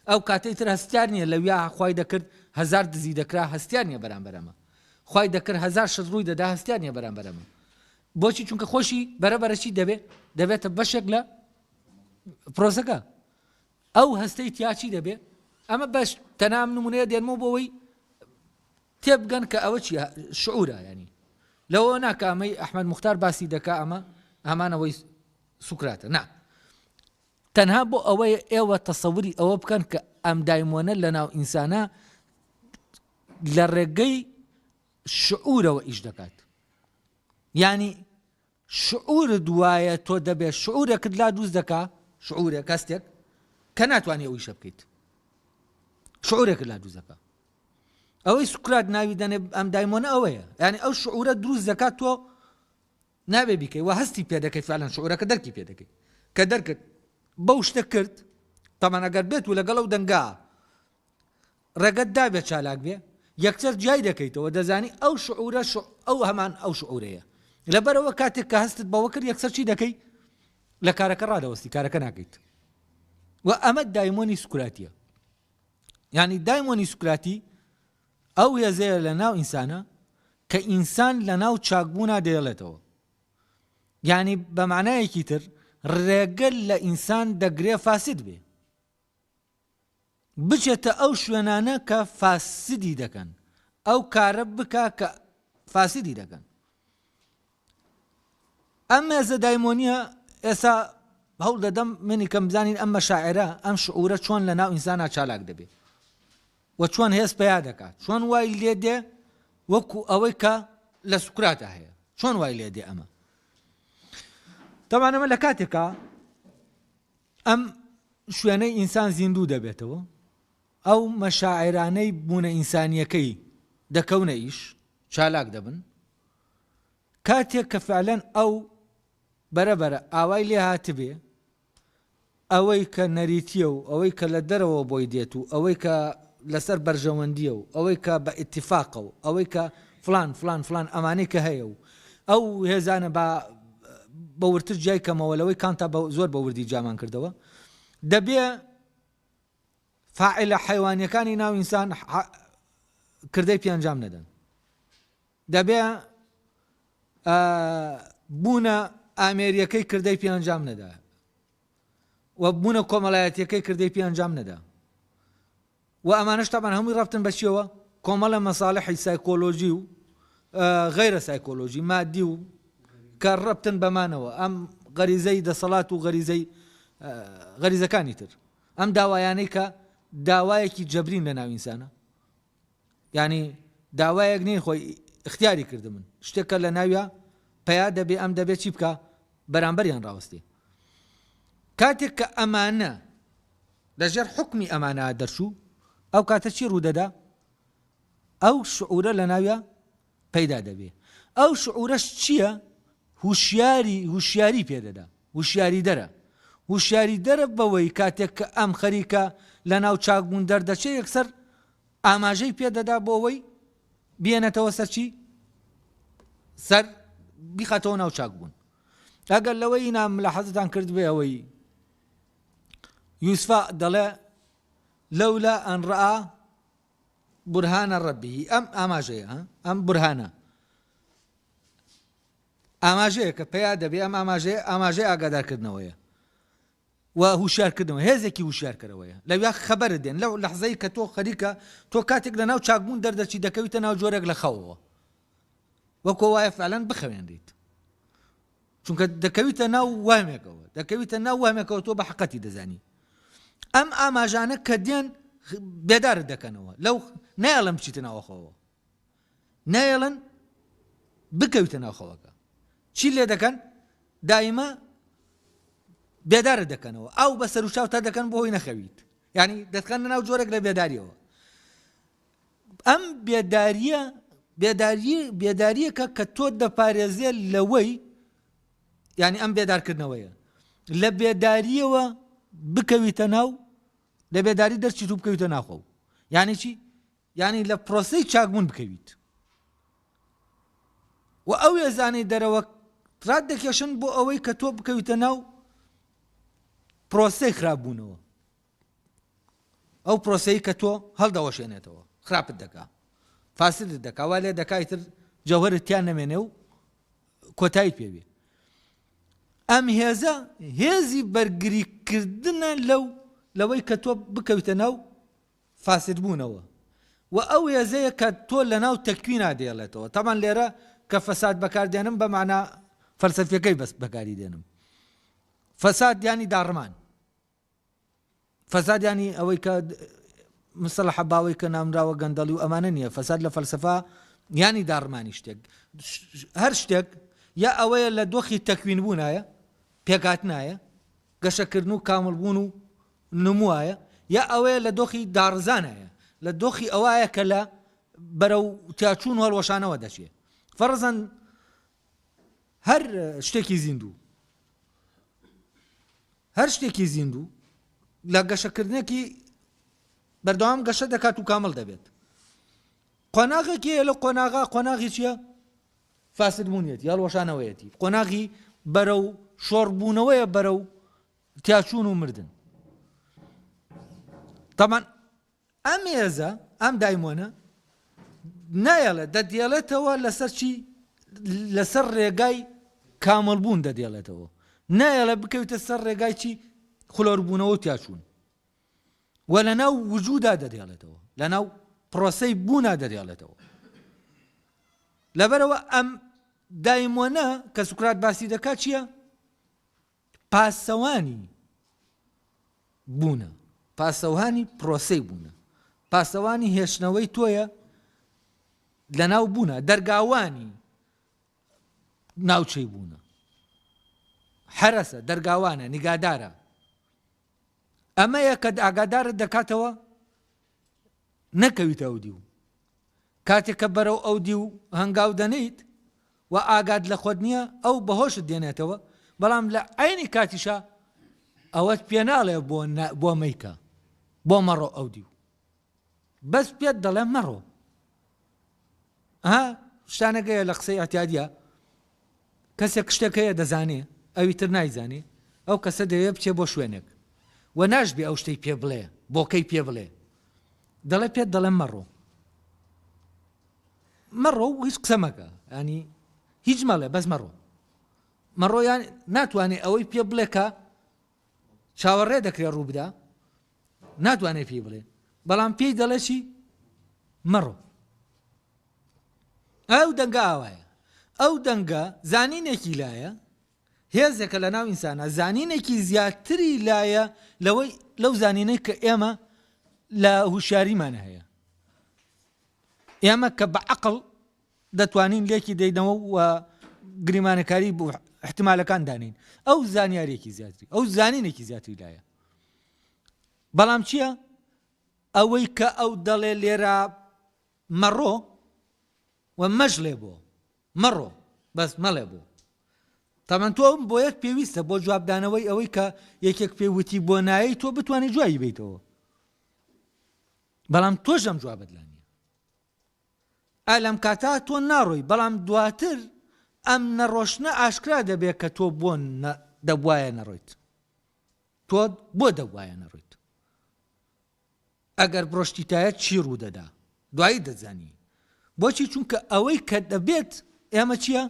ئەو کاتەی تر هەستیار نیە لەویا خوای دەکرد هەزار دزی دەکرا هەستیار نیە بەرامبەر ئەمە خوای دەکرد هەزار شت ڕووی دەدا هەستیار نیە بەرامبەر ئەمە بۆچی چونکە خۆشی بەرە بەرە چی دەبێ دەبێتە بەشێک لە پرۆسەکە ئەو هەستەی تیاچی دەبێ ئەمە بەش تەنام نمونەیە دێنمەوە بۆەوەی تێبگەن کە ئەوە چیە شعورە ینی لەوە ناکە ئەمەی ئەحمد مختار باسی دەکا ئەمە هەمانەوەی سوکراتە نا تەنها بۆ ئەوەیە ئێوە تەسەوری ئەوە بکەن کە ئەم دایمۆنە لە ناو ئینسانە لە ڕێگەی شعورەوە ئیش دەکات یعنی شعورت وایە تۆ دەبێت شعورێکت لا دروست دەکا شعورێک هەستێک کە ناتوانانی ئەو ئیشە بکەیت شعورێکت لا دروست دەکا. ئەوەی سوکرات ناوی دەنێ ئەم دایمۆنە ئەوەیە یعنی ئەو شعورە دروست دەکات تۆ نابێ بیکەی و هەستی پێ دەکەی فعلەن شعورەکە دەرکی پێ دەکەی کە دەرکرد بەو شتە کرد تەمان ئەگەر بێت و لەگەڵ ئەو دەنگا ڕێگەت دابێ چالاک بێ یەکسەر جیای دەکەیتەوە دەزانی ئەو شعورە ئەو هەمان ئەو شعورەیە لەبەرەوە کاتێک کە هەستت بەوە کرد یەکسەر چی دەکەی لە کارەکە ڕادەوەستی کارەکە ناکەیت و ئەمە دایمۆنی سوکراتیە یعنی دایمۆنی سوکراتی ئەو هێزەیە لە ناو ئینسانە کە ئینسان لە ناو چاکبوونا دەیڵێتەوە یعنی بە معنایەکی تر ڕێگە لە ئینسان دەگرێ فاسد بێ بچێتە ئەو شوێنانە کە فاسدی دەکەن، ئەو کارە بکا کە فاسدی دەکەن. ئەم مێزە دایمۆنیە ئێستا هەوڵ دەدەم منی کەم بزانین ئەم مەشاعرە ئەم شعورە چۆن لە ناو ئینسانا چالاک دەبێ و چۆن هێز پیا دەکات چۆن وای لێ دێ وەکو ئەوەی کە لە سوکراتە هەیە چۆن وای لێ دێ ئەمە تەبعەن ئەمە لە کاتێکا ئەم شوێنەی ئینسان زیندوو دەبێتەوە، ئەو مەشاعیرانەی بوونە ئینسانییەکەی دەکەونە ئیش، چالاک دەبن. کاتێک کە فعلەن ئەو بەرە بەرە ئاوای لێ هاتبێ، ئەوەی کە نەریتییە و ئەوەی کە لە دەرەوە بۆی دێت و ئەوەی کە لەسەر بەرژەوەندییە و ئەوەی کە بە ئیتیفاقە و ئەوەی کە فڵان فڵان فڵان ئەمانەی کە هەیە و ئەو هێزانە با بە وردتر جیای کەمەوە لەوەی کانتا بە زۆر بە وردی جیامان کردەوە دەبێ فاعلە حیوانیەکانی ناو ئینسان کردەی پێ ئەنجام نەدەن دەبێ بوونە ئامێریەکەی کردەی پێ ئەنجام نەدا و بوونە کۆمەڵایەتیەکەی کردەی پێ ئەنجام نەدا و ئەمانەش تەبعەن هەمووی ڕەبتن بە چیەوە؟ کۆمەڵە مەساڵحی سایکۆلۆژی و غەیرە سایکۆلۆژی، مادی و کە ڕەبتن بەمانەوە، ئەم غەریزەی دەسەڵات و غەریزەی غەریزەکانی تر، ئەم داوایانەی کە داوایەکی جەبرین لە ناو ئینسانە، یانی داوایەک نین خۆی ئیختیاری کردبن، شتێک کە لە ناویا پەیا دەبێ ئەم دەبێ چی بکا؟ بەرامبەریان ڕاوەستێ. کاتێک کە ئەمانە لە ژێر حوکمی ئەمانە دەرچوو، ئەو کاتە چی ڕوو دەدا؟ ئەو شعورە لە ناویا پەیدا دەبێ. ئەو شعورەش چییە؟ هوشیاری، هوشیاری پێ دەدا، هوشیاریدەرە. هوشیاریدەرە بەوەی کاتێک کە ئەم خەریکە لە ناو چاکبوون دەردەچێ یەکسەر ئاماژەی پێ دەدا بۆ ئەوەی بێنێتەوە سەر چی؟ سەر بیخاتەوە ناو چاکبوون. ئەگەر لەوەی نا ملاحەزەتان کردبێ ئەوەی یوسفا دەڵێ لەولا ئەن ڕەئا بورهانە ڕەبیه ئەم ئاماژەیە ئەم بورهانە ئاماژەیە کە پیا دەبێ ئەم ئاماژەیە ئاماژەی ئاگادارکردنەوەیە و هوشیارکردنەوە هێزێکی هوشیارکەرەوەیە لەویا خەبەرت دێن لەو لەحزەی کە تۆ خەریکە تۆ کاتێک لە ناو چاکبوون دەردەچی دەکەویتە ناو جۆرێک لە خەوەوە وەکۆ وایە فعلەن بخەوێنریت چونکە دەکەویتە ناو وەهمێکەوە دەکەویتە ناو وەهمێکەوە تۆ بە حقەتی دەزانی ئەم ئاماژانە کە دێن بێدارت دەکەنەوە لەو نایەڵن بچیتە ناوەخەوە نایەڵن بکەویتە ناوخەوەکە چی لێ دەکەن دایمە بێدارت دەکەنەوە ئەو بە سەر و چاو تا دەکەن بۆ هۆی نەخەویت ینی دەتخەنە ناو جۆرێک لە بێداریەوە ئەم بێداریە بێداری بێداریەکە کە تۆ دەپارێزێ لەوەی یعنی ئەم بێدارکردنەوەیە لە بێداریەوە بکەویتە ناو لە بێداری دەرچیت و بکەویتە ناخۆ یعنی چی یعنی لە پرۆسەی چاکبوون بکەویت و ئەو هێزانەی دەرەوە ڕات دەکێشن بۆ ئەوەی کە تۆ بکەویتە ناو پرۆسەی خراپبوونەوە ئەو پرۆسەی کە تۆ هەڵدەوەشێنێتەوە خراپت دەکا فاسدت دەکا وا لێ دەکا ئیتر جەوهەرت تیا نەمێنێ و کۆتاییت پێ بێ ئەم هێزە هێزی بەرگریکردنە لەو لەوەی کە تۆ بکەویتە ناو فاسد بوونەوە و ئەو هێزەیە کە تۆ لە ناو تەکوینا دێڵێتەوە تەبان لێرە کە فەساد بەکاردێنم بە مانا فەلسەفیەکەی بەس بەکاری دێنم فەساد یانی داڕمان فەساد یانی ئەوەی کە مسەلحە باوەی کە نامراوە گەندەڵی و ئەمانە نییە فەساد لە فەلسەفە یانی داڕمانی شتێک هەر شتێک یا ئەوەیە لە دۆخی تەکوین بوونایە پێکاتنایە گەشەکردن و کامڵبوون و نموایە یا ئەوەیە لە دۆخی داڕزانایە لە دۆخی ئەوایە کە لە. بەرەو تیاچوون و هەڵوەشانەوە دەچێ. فەرزەن هەر شتێکی زیندوو هەر شتێکی زیندوو لە گەشەکردنێکی بەردەوام گەشە دەکات و کامل دەبێت. قۆناغێکی هەیە لەو قۆناغە قۆناغی چییە؟ فاسدبوونیەتی، هەڵوەشانەوەیەتی، قۆناغی بەرەو شۆڕبوونەوەیە بەرەو تیاچوون و مردن. تەبعەن ئەم هێزە، ئەم دایمۆنە نایەڵێ، دەدێڵێتەوە لەسەر چی؟ لەسەر ڕێگای کامڵبوون دەدێڵێتەوە، نایەڵێ بکەویتە سەر ڕێگای چی؟ خلۆربوونەوە و تیاچوون. و لەناو وجودا دەدێڵێتەوە، لەناو پرۆسەی بوونا دەدێڵێتەوە. لەبەرئەوە ئەم دایمۆنە کە سوکرات باسی دەکات چییە؟ پاسەوانی بوونە، پاسەوانی پرۆسەی بوونە، پاسەوانی هێشتنەوەی تۆیە لەناو بوونە، دەرگاوانی ناوچەی بوونە، حەرەسە، دەرگاوانە، نیگادارە. ئەمەیە کە ئاگادارت دەکاتەوە نەکەویتە ئەو دیو. کاتێک کە بەرەو ئەو دیو هەنگاو دەنێیت و ئاگات لە خۆت نییە، ئەو بە هۆشت دێنێتەوە، بەڵام لە عەینی کاتیشا ئەوەت پێ ناڵێ بۆ بۆ مەیکە، بۆ مەڕۆ ئەو دیو. بەس پێت دەڵێ مەڕۆ. ئەها شتانێک هەیە لە قسەی ئیعتیادیە، کەسێک شتێک هەیە دەزانێ ئەوی تر نایزانێ، ئەو کەسە دەیەوێ بچێ بۆ شوێنێک و ناشبێ ئەو شتەی پێ بڵێ، بۆکەی پێ بڵێ، دەڵێ پێت دەڵێم مەڕۆ. مەڕۆ و هیچ قسە مەکە، یانی هیچ مەڵێ بەس مەڕۆ. مەڕۆ یان ناتوانێ ئەوەی پێ بڵێ کە چاوەڕێ دەکرێ ڕوو بدا، ناتوانێ پێی بڵێ، بەڵام پێی دەڵێ چی؟ مەڕۆ. ئەو دەنگە ئاوایە. ئەو دەنگە زانینێکی لایە، هێزێکە لە ناو ئینسانا، زانینێکی زیاتری لایە لەوەی لەو زانینەی کە ئێمە لە هوشیاریمان هەیە. ئێمە کە بە عەقڵ دەتوانین لێکی دەینەوە و گریمانەکاری بۆ احتمالەکان دانین، ئەو زانیارێکی زیاتری، ئەو زانینێکی زیاتری لایە. بەڵام چییە؟ ئەوەی کە ئەو دەڵێ لێرە مەڕۆ و مەشڵێ بۆ مەڕۆ بەس مەڵێ بۆ تەبعەن تۆ ئەم بۆیەت پێویستە بۆ جوابدانەوەی ئەوەی کە یەکێک پێی وتی بۆ نایەی تۆ بتوانی جوابی بیتەوە بەڵام تۆش ئەم جوابت لا نییە ئا لەم کاتە تۆ ناڕۆی بەڵام دواتر ئەم نەڕۆشتنە ئاشکرا دەبێت کە تۆ بۆ دەبوایە نەڕۆیت تۆ بۆ دەبوایە نەڕۆیت ئەگەر بڕۆشتیتایە چی ڕوودەدا دوایی دەزانی بۆچی چونکە ئەوەی کە دەبێت ئێمە چییە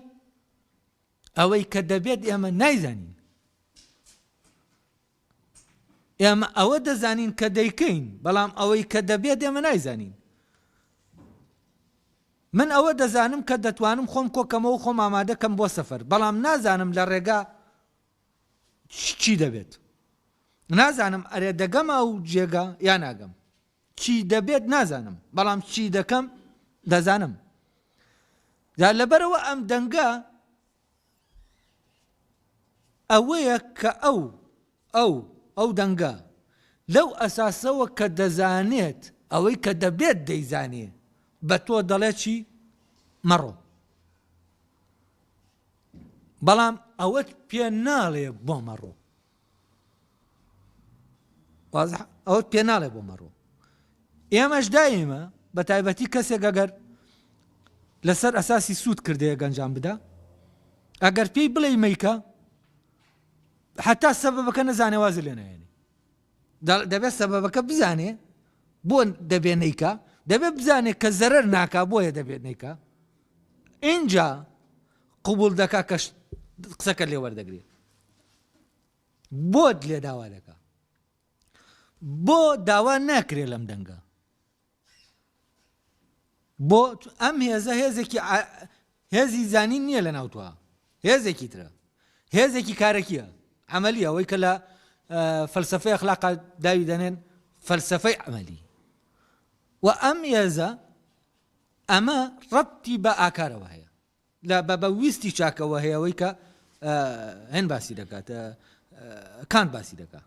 ئەوەی کە دەبێت ئێمە نایزانین ئێمە ئەوە دەزانین کە دەیکەین بەڵام ئەوەی کە دەبێت ئێمە نایزانین من ئەوە دەزانم کە دەتوانم خۆم کۆکەمەوە خۆم ئامادەکەم بۆ سەفەر بەڵام نازانم لە ڕێگا چی دەبێت نازانم ئەرێ دەگەمە ئەو جێگا یا ناگەم چی دەبێت نازانم بەڵام چی دەکەم دەزانم جا لەبەرەوە ئەم دەنگە ئەوەیە کە ئەو ئەو ئەو دەنگە لەو ئەساسەوە کە دەزانێت ئەوەی کە دەبێت دەیزانێ بە تۆ دەڵێ چی مەڕۆ بەڵام ئەوەت پێ ناڵێ بۆ مەڕۆ ئەوەت پێ ناڵێ بۆ مەڕۆ ئێمەش دایمە بە تایبەتی کەسێک ئەگەر لەسەر ئەساسی سوود کردەیە گەنجان بدا ئەگەر پێی بڵێ میکە حتا سەبەکە نەزانێ وازی لێ نایێنێ دەبێت سەبەبەکە بزانێ بۆ دەبێ نیکە دەبێت بزانێت کە زەرەر ناکا بۆیە دەبێت نیکە ئینجا قبول دەکا کە قسەکە لێ وەردەگرێت بۆت لێ داوا دەکا بۆ داوا ناکرێ لەم دەنگە بۆ ئەم هێزە هێزێکی هێزی زانین نییە لە ناوتوە هێزێکی ترە هێزێکی کارەکیە عملی ئەوەی کە لە فەلسفەی ئەخلاقا داوی دەنێن فەلسفەی عملی و ئەم هێزە ئەمە ڕەبتی بە ئاکارەوە هەیە لە بە بە ویستی چاکەوە هەیە ئەوەی کە هێن باسی دەکات کانت باسی دەکات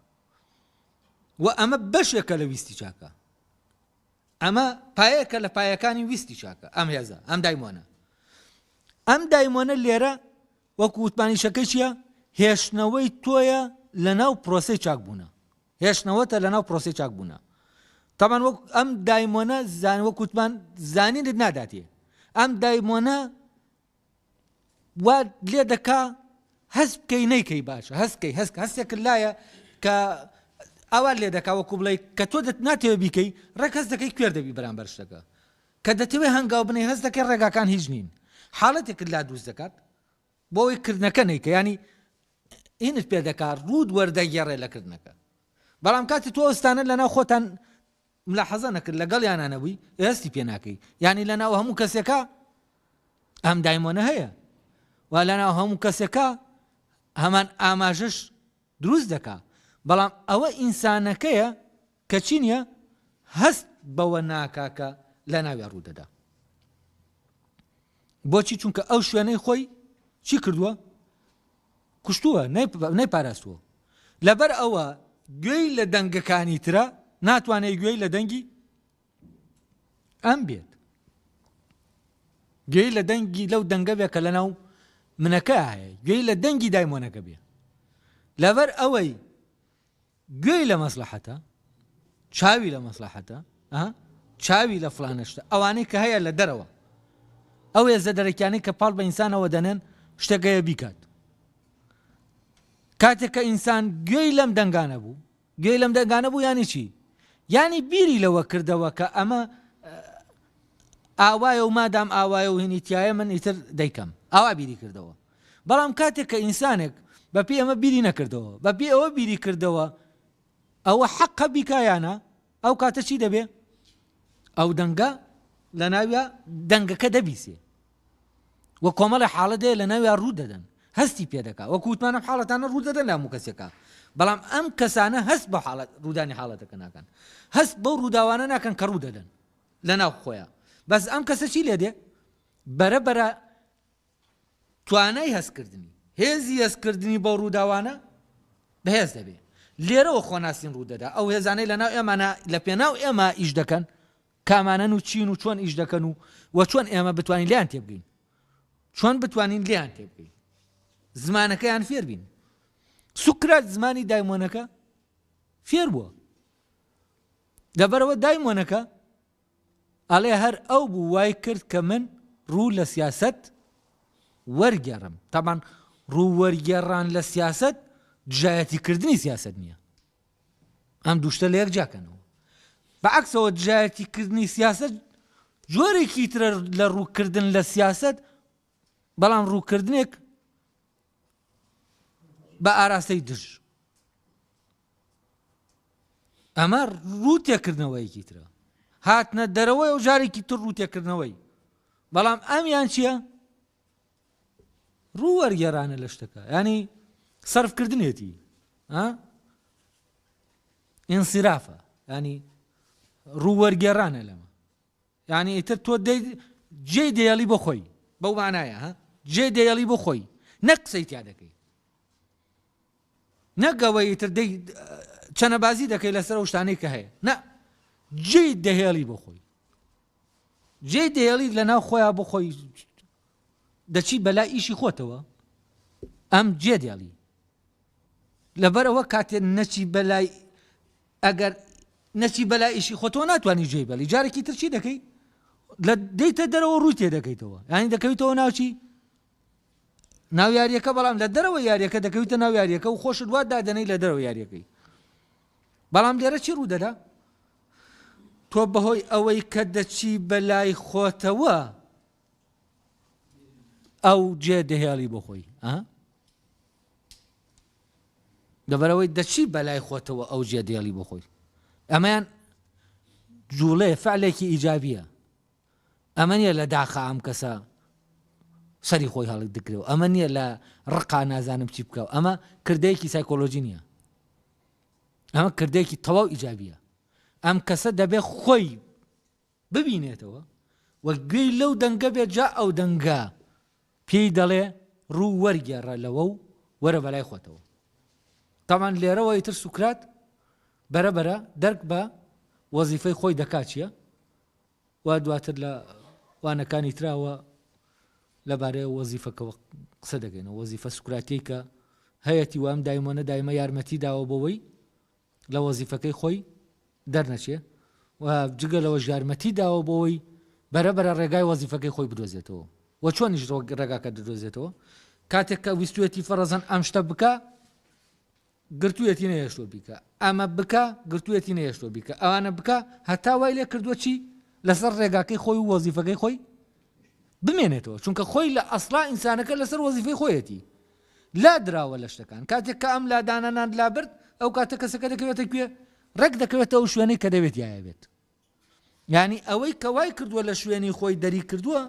و ئەمە بەشێکە لە ویستی چاکە. ئەمە پایەکە لە پایەکانی ویستی چاکە ئەم هێزە ئەم دایمۆنە ئەم دایمۆنە لێرە وەکو وتمان ئیشەکەی چییە؟ هێشتنەوەی تۆیە لەناو پرۆسەی چاکبوونە هێشتنەوەتە لەناو پرۆسەی چاکبوونە تامان وەک ئەم دایمۆنە زان وەک وتمان زانینت ناداتێ ئەم دایمۆنە وا لێ دەکا هەست بکەی نەیکەی باشە هەست کەی هەست هەستێکت لایە کە ئاوا لێ دەکا وەکو بڵێ کە تۆ دەت ناتەوێ بیکەی ڕێک هەست دەکەی کوێر دەبی بەرامبەر شتەکە کە دەتەوێ هەنگاو بنێی هەست دەکەی ڕێگاکان هیچ نین حاڵەتێکت لا دروست دەکات بۆ ئەوەی کردنەکە نەیکە ینی هینت پێ دەکات ڕوود وەردەگێڕێ لە کردنەکە بەڵام کاتی تۆ ئەوستانە لەناو خۆتان ملاحەزە نەکرد لەگەڵیانە نەبووی هەستی پێ ناکەی ینی لەناو هەموو کەسێکە ئەم دایمۆنە هەیە و لەناو هەموو کەسێکە هەمان ئاماژەش دروست دەکا بەڵام ئەوە ئینسانەکەیە کە چی نیە هەست بەوە ناکا کە لە ناویا ڕوو دەدا بۆچی چونکە ئەو شوێنەی خۆی چی کردووە کوشتووە نەیپاراستووە لەبەر ئەوە گوێی لە دەنگەکانی ترە ناتوانێت گوێی لە دەنگی ئەم بێت گوێی لە دەنگی لەو دەنگە بێ کە لەناو منەکە هەیە گوێی لە دەنگی دایمۆنەکە بێ لەبەر ئەوەی گوێی لە مەسلحەتە چاوی لە مەسلحەتە چاوی لە فلانەشتە ئەوانەی کە هەیە لە دەرەوە ئەو هێزە دەرەکیانەی کە پاڵ بە ئینسانەوە دەنێن شتەکەیە بیکات کاتێک کە ئینسان گوێی لەم دەنگانە بوو گوێی لەم دەنگانە بوو یانی چی؟ یانی بیری لەوە کردەوە کە ئەمە ئاوایە و مادام ئاوایە و هینی تایە من ئیتر دەیکەم ئاوا بیری کردەوە بەڵام کاتێک کە ئینسانێک بەپی ئەمە بیری نەکردەوە بەپی ئەوە بیری کردەوە ئەوە حەقە بیکایانە ئەو کاتە چی دەبێ ئەو دەنگە لە ناویا دەنگەکە دەبیسێ و کۆمەڵی حاڵەت هەیە لە ناویا ڕوو دەدەن هەستی پێ دەکا وەکو وتمان ئەم حاڵەتانە ڕوو دەدەن لە هەموو کەسێکا بەڵام ئەم کەسانە هەست بە حاڵەت ڕوودانی حاڵەتەکە ناکەن هەست بەو ڕووداوانە ناکەن کە ڕوو دەدەن لە ناو خۆیان بەس ئەم کەسە چی لێ دێ بەرە بەرە توانای هەستکردنی هێزی هەستکردنی بەو ڕووداوانە بەهێز دەبێ لێرەوە خۆناسین ڕوو دەدا ئەو هێزانەی لە ناو ئێمانە لە پێناو ئێمە ئیش دەکەن کامانەن و چین و چۆن ئیش دەکەن و وە چۆن ئێمە بتوانین لێیان تێبگەین چۆن بتوانین لێیان تێبگەین زمانەکەیان فێر بین سوکرات زمانی دایمۆنەکە فێر بووە لەبەرەوە دایمۆنەکە ئەڵێ هەر ئەو بوو وای کرد کە من ڕوو لە سیاست وەرگێڕم تامان ڕوو وەرگێڕان لە سیاست دژایەتیکردنی سیاست نییە ئەم دوو شتە لە یەک جیاکەنەوە. بە عەکسەوە دژایەتی کردنی سیاسەت جۆرێکی ترە لە ڕووکردن لە سیاسەت، بەڵام ڕووکردنێک بە ئاراستەی دژ. ئەمە ڕوو تێکردنەوەیەکی ترە. هاتنە دەرەوەی و جارێکی تر ڕوو تێکردنەوەی. بەڵام ئەمیان چییە؟ ڕوو وەرگێڕانە لە شتەکە ینی سەرفکردنێتی ئینسیرافە ینی ڕوو وەرگێڕانە لەمە ینی ئیتر تۆ جێ دێڵی بۆ خۆی بەو مانایە ها جێ دێڵی بۆ خۆی نەک قسەی تیا دەکەی نەگەوە ئیتر دەی چەنەبازی دەکەی لەسەر ئەو شتانەی کە هەیە نە جێ دەهێڵی بۆ خۆی جێی دەهێڵیت لە ناو خۆیا بۆ خۆی دەچی بەلای ئیشی خۆتەوە ئەم جێ دێڵی لەبەرەوە کاتێ نەچی بەلای ئەگەر نەچی بەلای ئیشی خۆتەوە ناتوانانی جێی بەڵی جارێکی تر چی دەکەی لە دەیتە دەرەوە ڕووی تێ دەکەیتەوە یانی دەکەویتەوە ناوچی ناو یاریەکە بەڵام لە دەرەوە یاریەکە دەکەویتە ناو یاریەکە و خۆشت وا دادەنەی لە دەرەوە یاریەکەی بەڵام لێرە چی ڕوودەدا تۆ بەهۆی ئەوەی کە دەچی بەلای خۆتەوە ئەو جێ دەهێڵی بۆ خۆی لەبەرەوەی دەچی بەلای خۆتەوە ئەو جێ دێڵی بۆ خۆی ئەمەیان جوڵێ فعلێکی ئیجابیە ئەمە نیە لە داخا ئەم کەسە سەری خۆی هەڵک دکرێ و ئەمە نییە لە ڕقا نازانم چی بکە و ئەمە کردەیەکی سایکۆلۆژی نییە ئەمە کردەیەکی تەواو ئیجابیە ئەم کەسە دەبێ خۆی ببینێتەوە و گوێی لەو دەنگە بێت جا ئەو دەنگە پێی دەڵێ ڕوو وەرگێڕە لەوە و وەرە بەلای خۆتەوە تاوان لێرەوە ئیتر سوکرات بەرە بەرە دەرک بە وەزیفەی خۆی دەکات چییە؟ و دواتر لە وانەکانی تراوە لەبارەی وەزیفەکەوە قسە دەکەینەوە، وەزیفە سوکراتیەی کە هەیەتی و ئەم دایمۆنە دایمە یارمەتی داوە بۆوەی لە وەزیفەکەی خۆی دەرنەچێ و جگە لەوەش یارمەتی داوە بۆوەی بەرە بەرە ڕێگای وەزیفەکەی خۆی بدۆزێتەوە و چۆنیش ڕێگاکە دەدۆزێتەوە کاتێک کە ویستویەتی فەڕەزەن ئەم شتە بکا گرتوویەتی نەیەشتووە بیکا ئەمە بکا گرتوویەتی نەیەشتووە بیکا ئەوانە بکا هەتا وای لێ کردووە چی لەسەر ڕێگاکەی خۆی و وەزیفەکەی خۆی بمێنێتەوە چونکە خۆی لە ئەسڵا ئینسانەکە لەسەر وەزیفەی خۆیەتی لا دراوە لە شتەکان کاتێک کە ئەم لادانە نان لابرد ئەو کاتە کەسەکە دەکەوێتە کوێ ڕێک دەکەوێتە ئەو شوێنەی کە دەوێت یایە بێت یعنی ئەوەی کە وای کردووە لە شوێنی خۆی دەری کردووە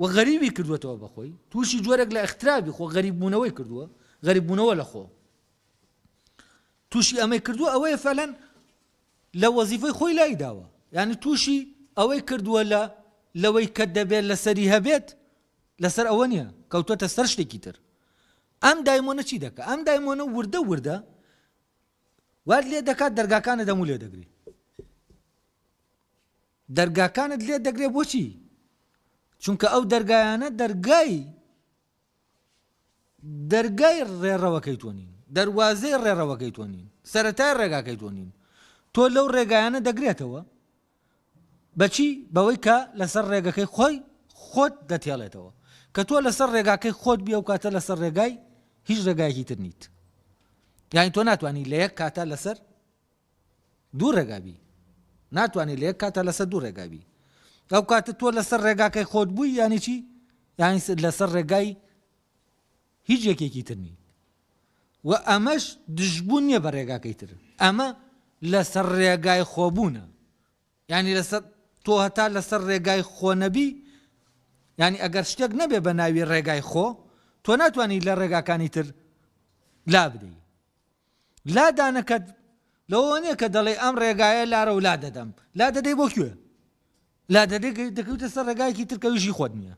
و غەریبی کردووەتەوە بە خۆی، تووشی جۆرێک لە اغترابی خۆ غەریب بوونەوەی کردووە، غەریب بوونەوە لە خۆ تووشی ئەمەی کردووە، ئەوەیە فعلەن لە وەزیفەی خۆی لای داوە، یعنی تووشی ئەوەی کردووە لە لەوەی کە دەبێت لەسەری هەبێت لەسەر ئەوە نییە، کەوتوەتە سەر شتێکی تر. ئەم دایمۆنە چی دەکا؟ ئەم دایمۆنە وردە وردە وات لێ دەکات دەرگاکانت هەموو لێ دەگری. دەرگاکانت لێ دەگرێ بۆچی؟ چونکە ئەو دەرگایانە دەرگای دەرگای ڕێڕەوەکەی تۆ نین، دەروازەی ڕێڕەوەکەی تۆ نین، سەرەتای ڕێگاکەی تۆ نین. تۆ لەو ڕێگایانە دەگرێتەوە بەچی؟ بەوەی کە لەسەر ڕێگەکەی خۆی خۆت دەتێڵێتەوە. کە تۆ لەسەر ڕێگاکەی خۆت بی ئەو کاتە لەسەر ڕێگای هیچ ڕێگایەکی تر نیت. یعنی تۆ ناتوانانی لە یەک کاتە لەسەر دوو ڕێگا بی ناتوانانی لە یەک کاتە لەسەر دوو ڕێگا بی ئەو کاتە تۆ لەسەر ڕێگاکەی خۆت بووی یانی چی یانی لەسەر ڕێگای هیچ یەکێکی تر نی و ئەمەش دژبوون نییە بە ڕێگاکەی تر ئەمە لەسەر ڕێگای خۆبوونە یانی لەسەر تۆ هەتا لەسەر ڕێگای خۆ نەبی یانی ئەگەر شتێک نەبێ بە ناوی ڕێگای خۆ تۆ ناتوانانی لە ڕێگاکانی تر لا بدەی لادانەکەت لەوەوە نیە کە دەڵێی ئەم ڕێگایە لارە و لا دەدەم لا دەدەی بۆ کوێ لا دەدەی دەکەویتە سەر ڕێگایەکی تر کە ویژی خۆت نییە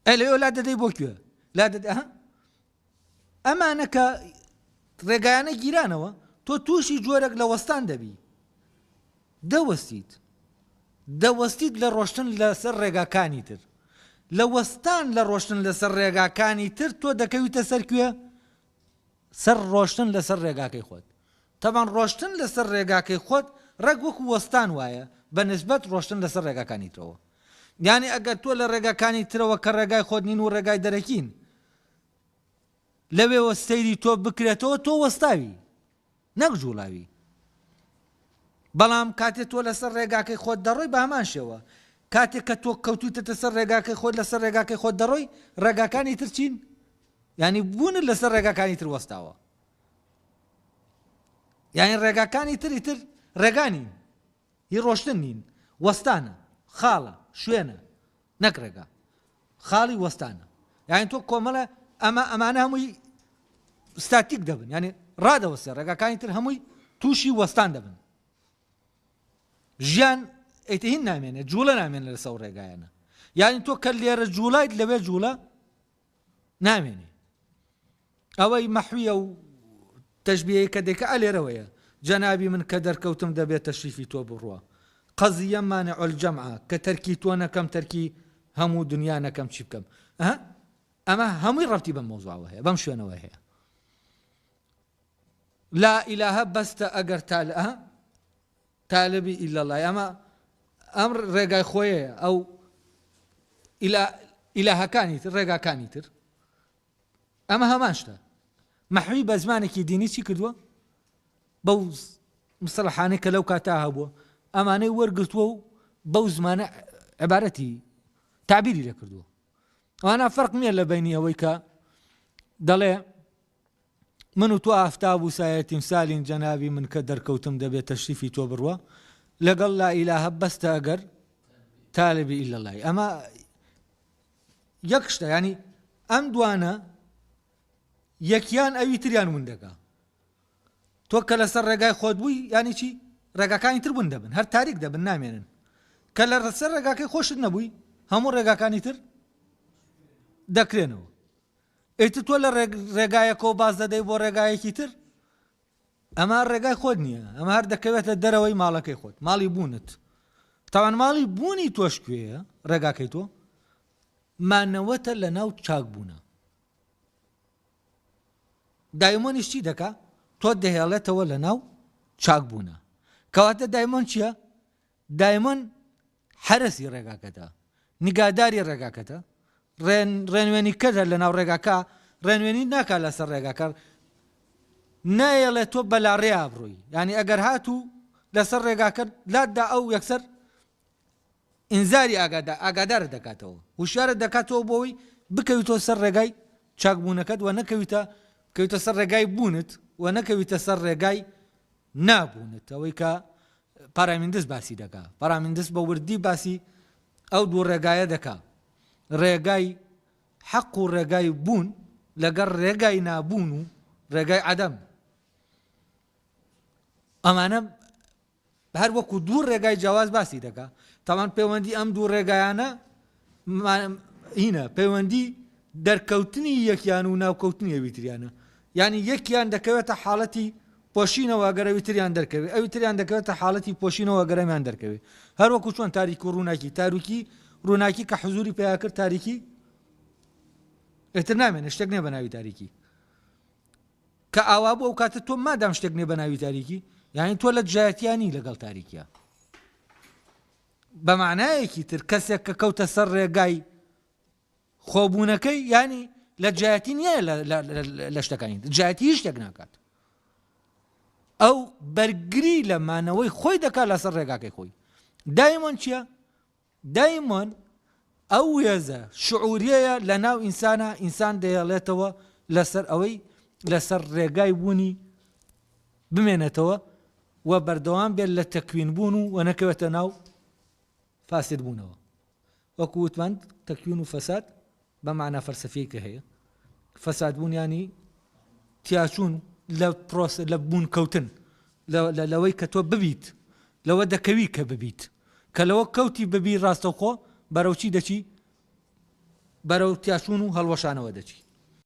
ئەی لەوێ لا دەدەی بۆ کوێ لا دەدەی ئەمانە کە ڕێگایانە گیرانەوە تۆ تووشی جۆرێک لە وەستان دەبی دەوەستیت دەوەستیت لە ڕۆشتن لەسەر ڕێگاکانی تر لە وەستان لە ڕۆشتن لەسەر ڕێگاکانی تر تۆ دەکەویتە سەر کوێ سەر ڕۆشتن لەسەر ڕێگاکەی خۆت. تەبعەن ڕۆشتن لەسەر ڕێگاکەی خۆت ڕێک وەکو وەستان وایە بە نسبەت ڕۆشتن لەسەر ڕێگاکانی ترەوە. یانی ئەگەر تۆ لە ڕێگاکانی ترەوە کە ڕێگای خۆت نین و ڕێگای دەرەکین لەوێوە سەیری تۆ بکرێتەوە تۆ وەستاوی نەک جوڵاوی. بەڵام کاتێ تۆ لەسەر ڕێگاکەی خۆت دەڕۆی بە هەمان شێوە کاتێک کە تۆ کەوتویتەتە سەر ڕێگاکەی خۆت لەسەر ڕێگاکەی خۆت دەڕۆی ڕێگاکانی تر چین؟ یانی بوونت لەسەر ڕێگاکانی تر وەستاوە یانی ڕێگاکانی تر ئیتر ڕێگا نین هی ڕۆشتن نین وەستانە خاڵە شوێنە نەک ڕێگا خاڵی وەستانە یانی تۆ کۆمەڵە ئەمە ئەمانە هەمووی ستاتیک دەبن یانی ڕادەوەستێ ڕێگاکانی تر هەمووی تووشی وەستان دەبن ژیان ئیتر هین نامێنێت جوڵە نامێنێت لەسەر ڕێگایانە یانی تۆ کە لێرە جوڵایت لەوێ جوڵە نامێنێ ئەوەی مەحویە و تەشبیهەی کە دەیکا ئەلێرەوەیە جەنابی من کە دەرکەوتم دەبێ تەشریفی تۆ بڕوا قەزیە مانع الجمع کە تەرکی تۆ نەکەم تەرکی هەموو دنیا نەکەم چی بکەم ئەها ئەمە هەمووی ڕەبتی بەم مەوزوعەوە هەیە بەم شوێنەوە هەیە لا ئیلاهە بەستە ئەگەر تا تالبی الا اللە ئەمە ئەم ڕێگای خۆیەیە ئەو ئیلاهەکانی تر ڕێگاکانی تر ئەمە هەمان شتە مەحوی بە زمانێکی دینی چی کردووە بەو مستەلحانەی کە لەو کاتا هەبووە ئەمانەی وەرگرتووە و بەو زمانە عبارەتی تعبیری لێ کردووە ئەوانە فەرق نییە لە بینی ئەوەی کە دەڵێ من و تۆ ئافتاب و سایە تیمسالین جەنابی من کە دەرکەوتم دەبێ تەشریفی تۆ بڕوا لەگەڵ لا ئیلاهە بەستە ئەگەر تالبی ئیلا اللەی ئەمە یەک شتە ینی ئەم دوانە یەکیان ئەوی تریان ون دەکا تۆ کە لەسەر ڕێگای خۆت بووی ینی چی ڕێگاکانی تر بوون دەبن هەر تاریک دەبن نامێنن کە لە ڕسەر ڕێگاکەی خۆشت نەبووی هەموو ڕێگاکانی تر دەکرێنەوە ئیتر تۆ لە ڕێگایەکەوە باز دەدەی بۆ ڕێگایەکی تر ئەمە ڕێگای خۆت نییە ئەمە هەر دەکەوێتە دەرەوەی ماڵەکەی خۆت ماڵی بوونت. تاوان ماڵی بوونی تۆش کوێیە؟ ڕێگاکەی تۆ مانەوەتە لە ناو چاک بوونە. دایمۆنیش چی دەکا؟ تۆ دەهێڵێتەوە لە ناو چاک بوونە. کەواتە دایمۆن چییە؟ دایمۆن حەرەسی ڕێگاکەتە، نیگاداری ڕێگاکەتە، ڕێنوێنیکەرە لە ناو ڕێگاکە، ڕێنوێنی ناکا لەسەر ڕێگاکە، نایەڵێ تۆ بەلاڕێیا بڕۆی، یانی ئەگەر هاتوو لەسەر ڕێگاکە لاتدا ئەو یەکسەر ئینزاری ئاگادا ئاگادارت دەکاتەوە، هوشیارت دەکاتەوە بۆ ئەوەی بکەویتەوە سەر ڕێگای چاکبوونەکەت و نەکەویتە بکەویتە سەر ڕێگای بوونت و نەکەویتە سەر ڕێگای نابوونت ئەوەی کە پارامیندس باسی دەکا. پارامیندس بە وردی باسی ئەو دوو ڕێگایە دەکا، ڕێگای حەق و ڕێگای بوون لەگەڵ ڕێگای نابوون و ڕێگای عەدەم. ئەمانە هەر وەکو دوو ڕێگای جیاواز باسی دەکا. تاوان پەیوەندی ئەم دوو ڕێگایانە هینە پەیوەندی دەرکەوتنی یەکیان و ناوکەوتنی ئەوی تریانە یانی یەکیان دەکەوێتە حاڵەتی پۆشینەوە گەر ئەوی تریان دەرکەوێ ئەوی تریان دەکەوێتە حاڵەتی پۆشینەوە گەر ئەمیان دەرکەوێ هەر وەکو چۆن تاریک و ڕووناکی تاروکی ڕووناکی کە حزوری پیا کرد تاریکی ئیتر نامێنێ شتێک نییە بە ناوی تاریکی کە ئاوا بوو ئەو کاتە تۆ مادام شتێک نییە بە ناوی تاریکی یعنی تۆ لە دژایەتیانی لەگەڵ تاریکیە بە معنایەکی تر کەسێک کە کەوتە سەر ڕێگای خۆبوونەکەی یانی لە جیایەتی نییە لە شتەکانی جیایەتی هیچ شتێک ناکات ئەو بەرگری لە مانەوەی خۆی دەکات لەسەر ڕێگاکەی خۆی دایمۆن چییە؟ دایمۆن ئەو وێزە شعوریەیە لە ناو ئینسانە ئینسان دەیەڵێتەوە لەسەر ئەوەی لەسەر ڕێگای بوونی بمێنێتەوە و بەردەوام بێت لە تەکوین بوون و وە نەکەوێتە ناو فاسد بوونەوە وەکو وتمان تەکوین و فەساد بە مانا فەلسەفیەی کە هەیە فەساد بوون ینی تیاچوون لە پرۆس لە بوون کەوتن لەوەی کە تۆ ببیت لەوە دەکەوی کە ببیت کە لەوە کەوتی ببی ڕاستەوخۆ بەرەو چی دەچی بەرەو تیاچوون و هەڵوەشانەوە دەچی.